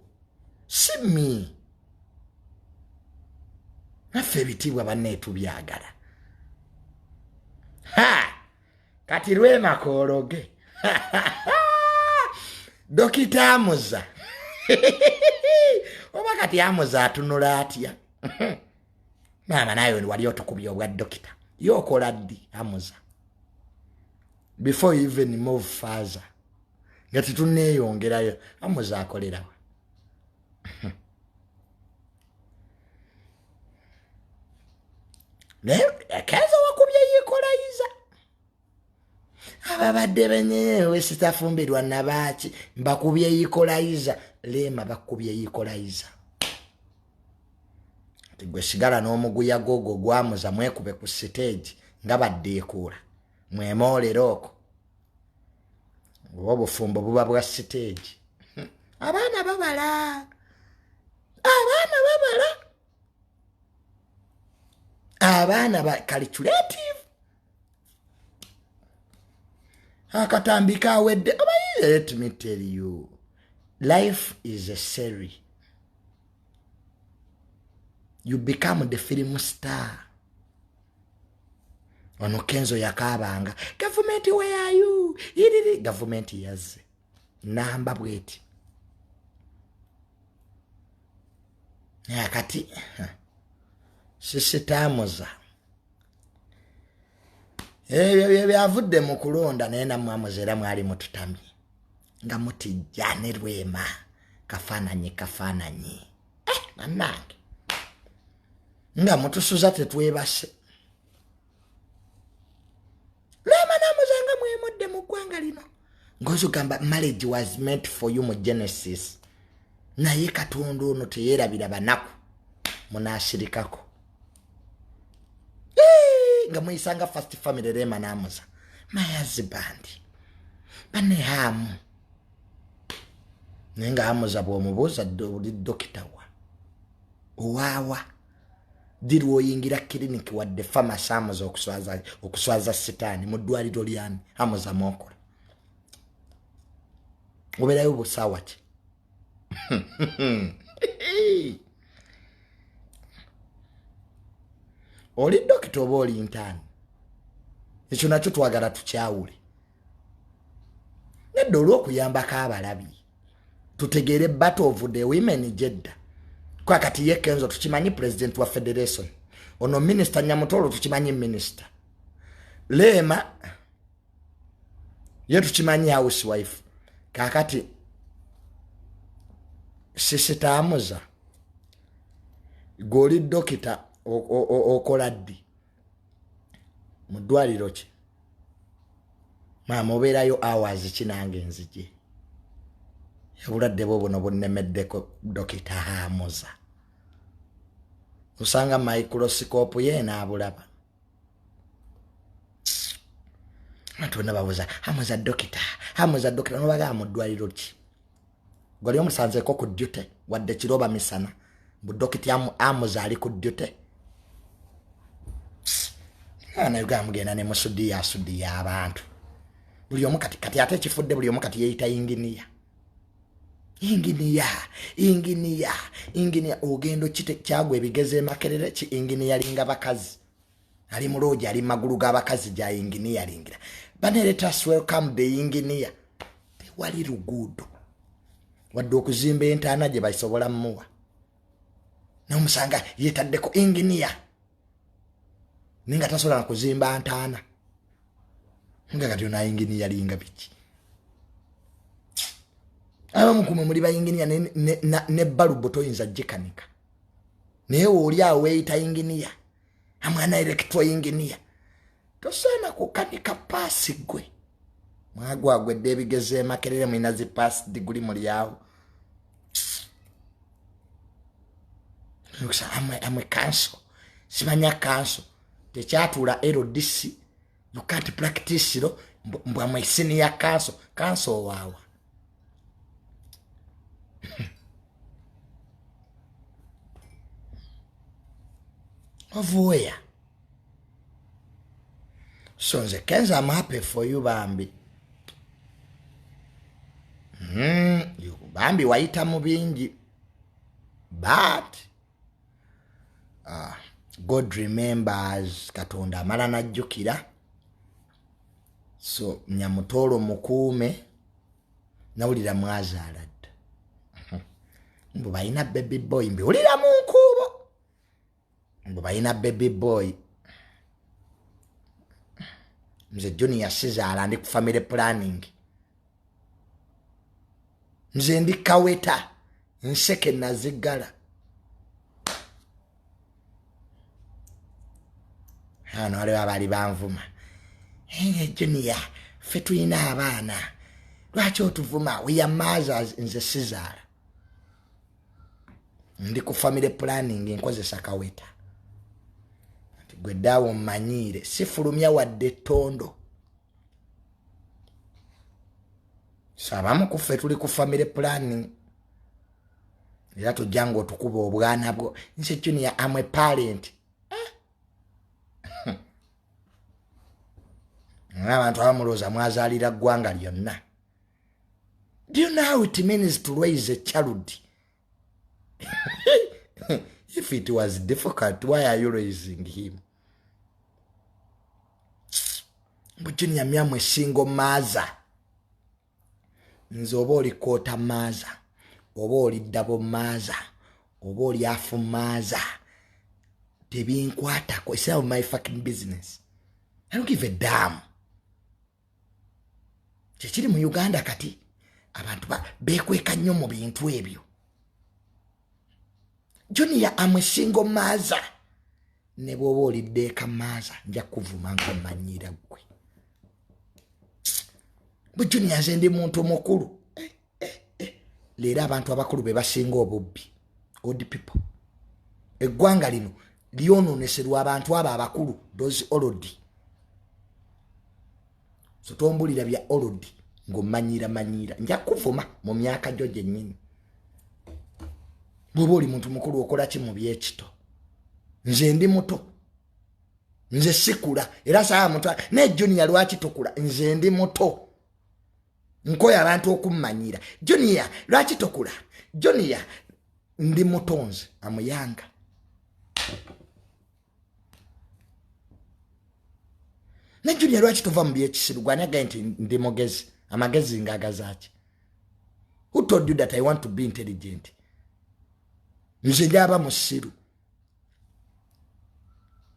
simmi naffe ebitiibwa banne tubyagala. Ha, kati lwemakoologe Dokita Amuza, oba kati Amuza atunula atya? Maama, naye wali otukubya obwa dokita, yokola ddi Amuza? Before you even move further, nga tetuneeyongerayo, Amuza akolerawa? Naye Kenzo wakubye equalizer. Ababadde benyewe sitafumbirwa nabaaki, mbakubye equalizer. Leema, bakubye equalizer. Ti gwe sigala n'omuguya gwogwo gwamuza, mwekube ku siteegi nga baddeekuula, mwemoolera okwo, oba obufumbo buba bwa siteegi. Abaana babala, abaana babala, abaana ba calculative. Akatambi kawedde. Obayize, let me tell you, life is a series. You become the film star. Ono Kenzo yakaabanga, "Gavumenti, weyayu iriri." Gavumenti yazze namba bweti. Naye kati Sister Amuza, ebyo bye byavudde mu kulonda. Naye nammwe Amuza, era mwali mututamye nga mutijja ne Lwema kafaananyi kafaananyi. Eh, bannange, nga mutusuza tetwebase. Lwema namuza nga mwemudde mu ggwanga lino, ngaozogamba marriage was meant for you mu Genesis. Naye Katonda ono teyeerabira banaku, munaasirikako nga muyisanga first family. Rema namuza, my husband, banehaamu. Naye nga Amuza bw'omubuuza, "Oli dokita wa owaawa?" Ddi lwoyingira kiriniki wadde pharmacy? Amuza, okuswaza sitaani, mu ddwaliro lyani Amuza mwokola? Obeerayo busaawa ki? Oli dokita oba oli intern? Ekyo nakyo twagala tukyawule. Nedda, olw'okuyambako abalabi tutegeere battle of the women jedda. Kwa kati ye Kenzo tukimanyi president wa federation, ono Minisita Nyamutolo tukimanyi minisita, Leema ye tukimanyi housewife. Kakati Sister Amuza, gweoli dokita, okola ddi mu ddwaliro ki? Maama, obeerayo hours ki? Nange nzije, obulwadde bwo buno bunnemeddeko. Dokita Hamuza, osanga microscope ye naabulaba. Abantu bonna babuuza, "Hamuza dokita, Hamuza dokita." Nobagaa, mu ddwaliro ki? Gwali omusanzeeko ku duty wadde kiroba misana, bu dokita Amuza ali ku duty? Nauganda mugenda ne musudiya asudiya abantu buli omu. Kati kati ate ekifudde, buli omu kati yeeyita inginiya, inginiya, inginiya, inginiya. Ogenda kyagwa ebigezi emakerere ki inginiya linga bakazi, ali muloogi, ali magulu g'abakazi gya inginiya lingira bane. Let us welcome the engineer. Tewali luguudo wadde okuzimba entaana gye basobola mmuwa, nomusanga yetaddeko inginiya naye nga tasobola nakuzimba ntaana. Nga kati ona inginiya linga biki? Abamu kumwe muli bayinginiya ne balubo toyinza gikanika, naye oli awo weeyita yinginiya, amwana electro yinginiya, tosaana kukanika paasi. Gwe mwagwagwedde ebigezo emakerere, mulina zi paasi diguli muli awo. Amwe counsel, simanya counsel tekyatuula LDC, you can't practice ro mbwamwe senior counsel. Counsel waawa? Of where? So nze Kenzo, I'm happy for you bambi. Bambi wayita mu bingi, but God remembers. Katonda amala najjukira. So Nyamutoolo mukuume. Nawulira mwazaala dda, mbu balina baby boy. Mbiwulira mu nkuubo mbu balina baby boy. Nze Junior sizaala, ndi ku family planning. Nze ndi kaweta, nseke naziggala. Ano waliwo abaali banvuma, "Junior, ffe tulina abaana, lwaki otuvuma? We are mothers." Nze sizaala, ndi ku family planning, nkozesa kaweta. Nti gwe ddaawo mmanyiire, sifulumya wadde ettondo. So abamu kuffe tuli ku family planning, era tojja nga otukuba obwana bwo. Nze Junior am a parent. Abantu abamulowooza mwazaalira ggwanga lyonna. Do you know how it means to raise a child? If it was difficult, why are you raising him? Mbu Junior myamwe single mother. Nze oba oli quarter mother, oba oli double mother, oba oli half mother, tebinkwatako. It's not my fucking business. I don't give a damn. Kyekiri mu Uganda kati, abantu bekweka nnyo mu bintu ebyo. Junior am a single mother. Ne bwoba olidde eka mother, nja kuvuma nkumanyira ggwe. Bwe Junior, nze ndi muntu mukulu. Eh, eh, eh. Leero abantu abakulu be basinga obubbi, old people. Eggwanga lino lyononeserwa abantu abo abakulu, those old. So tombulira bya old ng'omanyira manyira, nja kuvuma mu myaka gyo gyennyini. Bw'oba oli muntu mukulu, okola ki mu byekito? Nze ndi muto, nze sikula era saa muto. Naye Junior, lwaki tokula? Nze ndi muto, nkoya abantu okummanyira. Junior, lwaki tokula? Junior, ndi muto, nze amuyanga. Ne Junior, lwaki tova mu byekisiru? Gwanagaye nti ndi mugezi, amagezi ngagazaaki? Who told you that I want to be intelligent? Nze njaba musiru,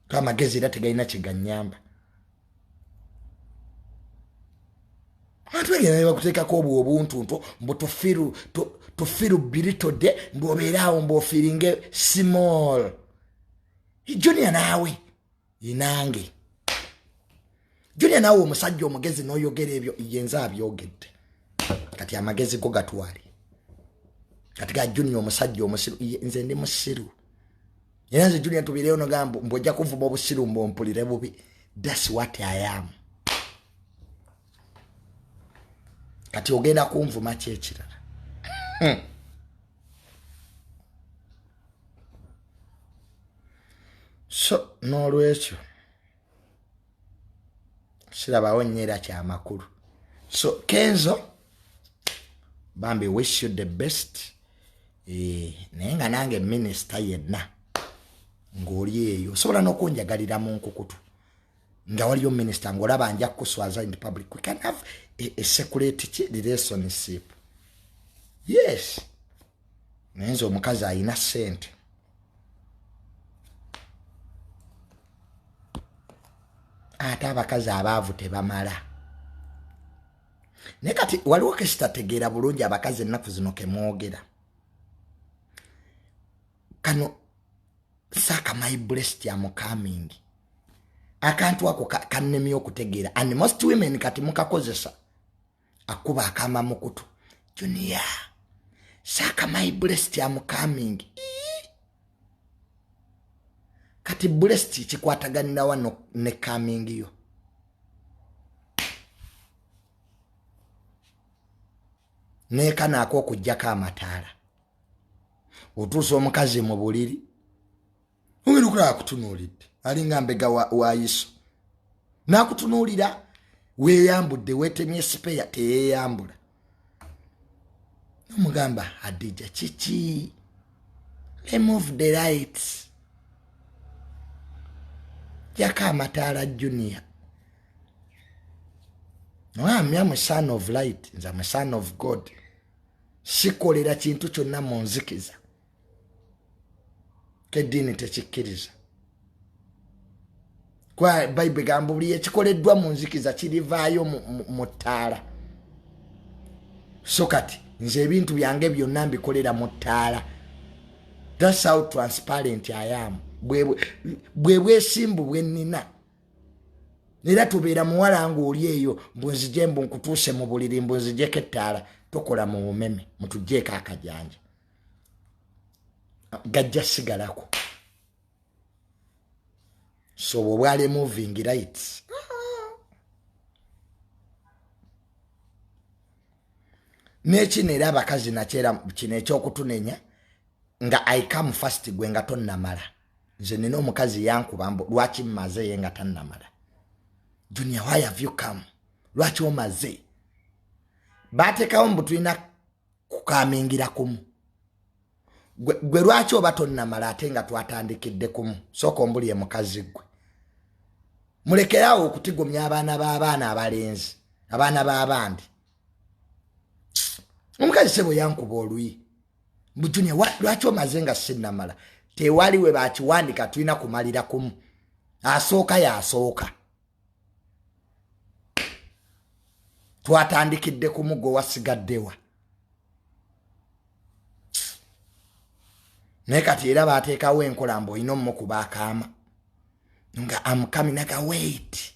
amagezi era tegalina kyeganyamba. Abantu bagenda nebakuteekako obwo obuntuntu mbu tufiru biritode, mbu obeeraawo, mbu ofeelinge small. Junior naawe inange, Junior naawe omusajja omugezi n'oyogera ebyo. Yenze abyogedde kati, amagezi go gatwale kati ga Junior omusajja omusiru. Nze ndi musiru era nze Junior tubireyo nogamba mbu ojja kuvuma obusiru, mbu mpulire bubi. That's what I am. Kati ogenda kunvuma ki ekirala? So n'olwekyo sirabawo nnyo era kyamakulu. So Kenzo bambi, wish you the best. Naye nga nange minisita yenna ng'oli eyo osobola n'okunjagalira mu nkukutu nga waliyo minisita ng'olaba nja kukuswaza in public, we can have a security relationship, yes. Naye nze omukazi ayina ssente, ate abakazi abaavu tebamala. Naye kati waliwo kesitategeera bulungi abakazi ennaku zino kemwogera kano suck my breast, am coming. Akantu ako kannemye okutegeera, and most women kati mukakozesa. Akuba akama mukutu, "Junior, suck my breast, am coming." Kati breast kikwataganira wano ne coming yo? Neekanaako okugjako amataala, otuusa omukazi mu buliri, ogenda okulaba akutunuulidde, alinga mbega wa iso, nakutunuulira, weeyambudde, weetemye sipeya, teyeeyambula. Nomugamba, "Adija, kiki? Remove the lights, jako amataala, Junior." Am son of light, nze am son of God, sikolera kintu kyonna mu nzikiza, keddiini tekikkiriza. Kwa Bayibuli gamba buli ekikoleddwa mu nzikiza kirivaayo mu ttaala. So kati nze ebintu byange byonna mbikolera mu ttaala. That's how transparent I am. Bwe bwesimbu bwe nnina. Era tubeera muwala ngaoli eyo, mbunzije, mbu nkutuuse mu buliri, mbunzijeko ettaala. Tokola mu bumeme, mutugjeeko akajanja, gajja sigalako. So bwe bwali moving lights nekino, era abakazi nakyera kino ekyokutunenya nga I come first, gwe nga tonnamala. Nze nina omukazi yankuba mbu lwaki mmaze ye nga tannamala. "Junior, why have you come? Lwaki omaze?" Bateekawo mbu tulina kukamingira kumu. Gwe lwaki oba tonnamala ate nga twatandikidde kumu? Sooka ombulye, mukazi gwe. Mulekeraawo okutigomya abaana b'abaana abalenzi, abaana b'abandi. Omukazi sebo yankuba oluyi mbu, "Junior, lwaki omaze nga sinnamala?" Tewali we bakiwandika tulina kumalira kumu. Asooka yasooka. Twatandikidde kumu, gwe wasigaddewa? Naye kati era bateekawo enkola mbu olina omukuba akaama nga am coming, naga wait.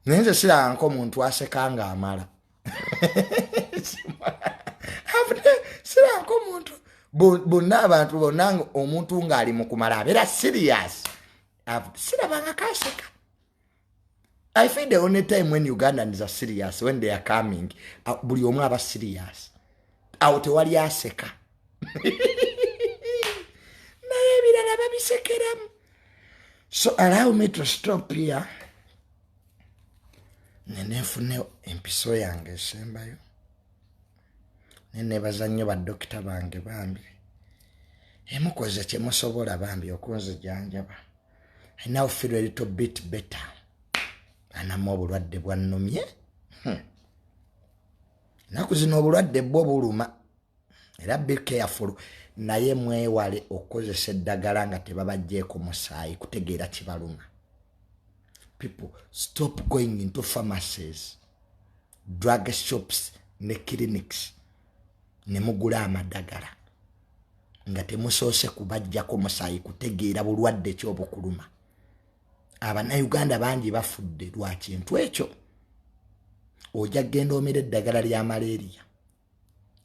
Naye nze siraganko omuntu aseka nga amala. Siraganko omuntu bonna, abantu bonna, omuntu ng'ali mu kumala abeera serious, sirabangako aseka. I feel the only time when Ugandans are serious, when they are coming, buli omu aba serious. Awo tewali aseka. Naye ebirala babisekeramu. So allow me to stop here. Nenefune empiso yange esembayo. Nenebaza nnyo badokita bange bambi. Emukoze kyemusobola bambi okunzijanjaba. I now feel a little bit better. Anamu obulwadde bwannumye. Ennaku zino obulwadde bwo buluma, era be careful. Naye mwewale okukozesa eddagala nga tebabajjeeko musaayi kutegeera kibaluma. People, stop going into pharmacies, drug shops ne clinics ne mugula amadagala nga temusoose kubajjako musaayi kutegeera bulwadde kyobukuluma. Abannayuganda bangi bafudde lwa kintu ekyo. Ojja kgenda omera eddagala lya malaria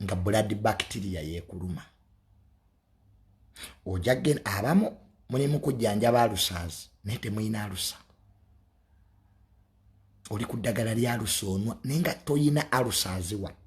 nga blood bacteria yeekuluma. Ojja kgenda, abamu mulimu kujjanjaba ulcers naye temulina ulcer, oli ku ddagala lya ulcer onwa naye nga toyina ulcers wadde.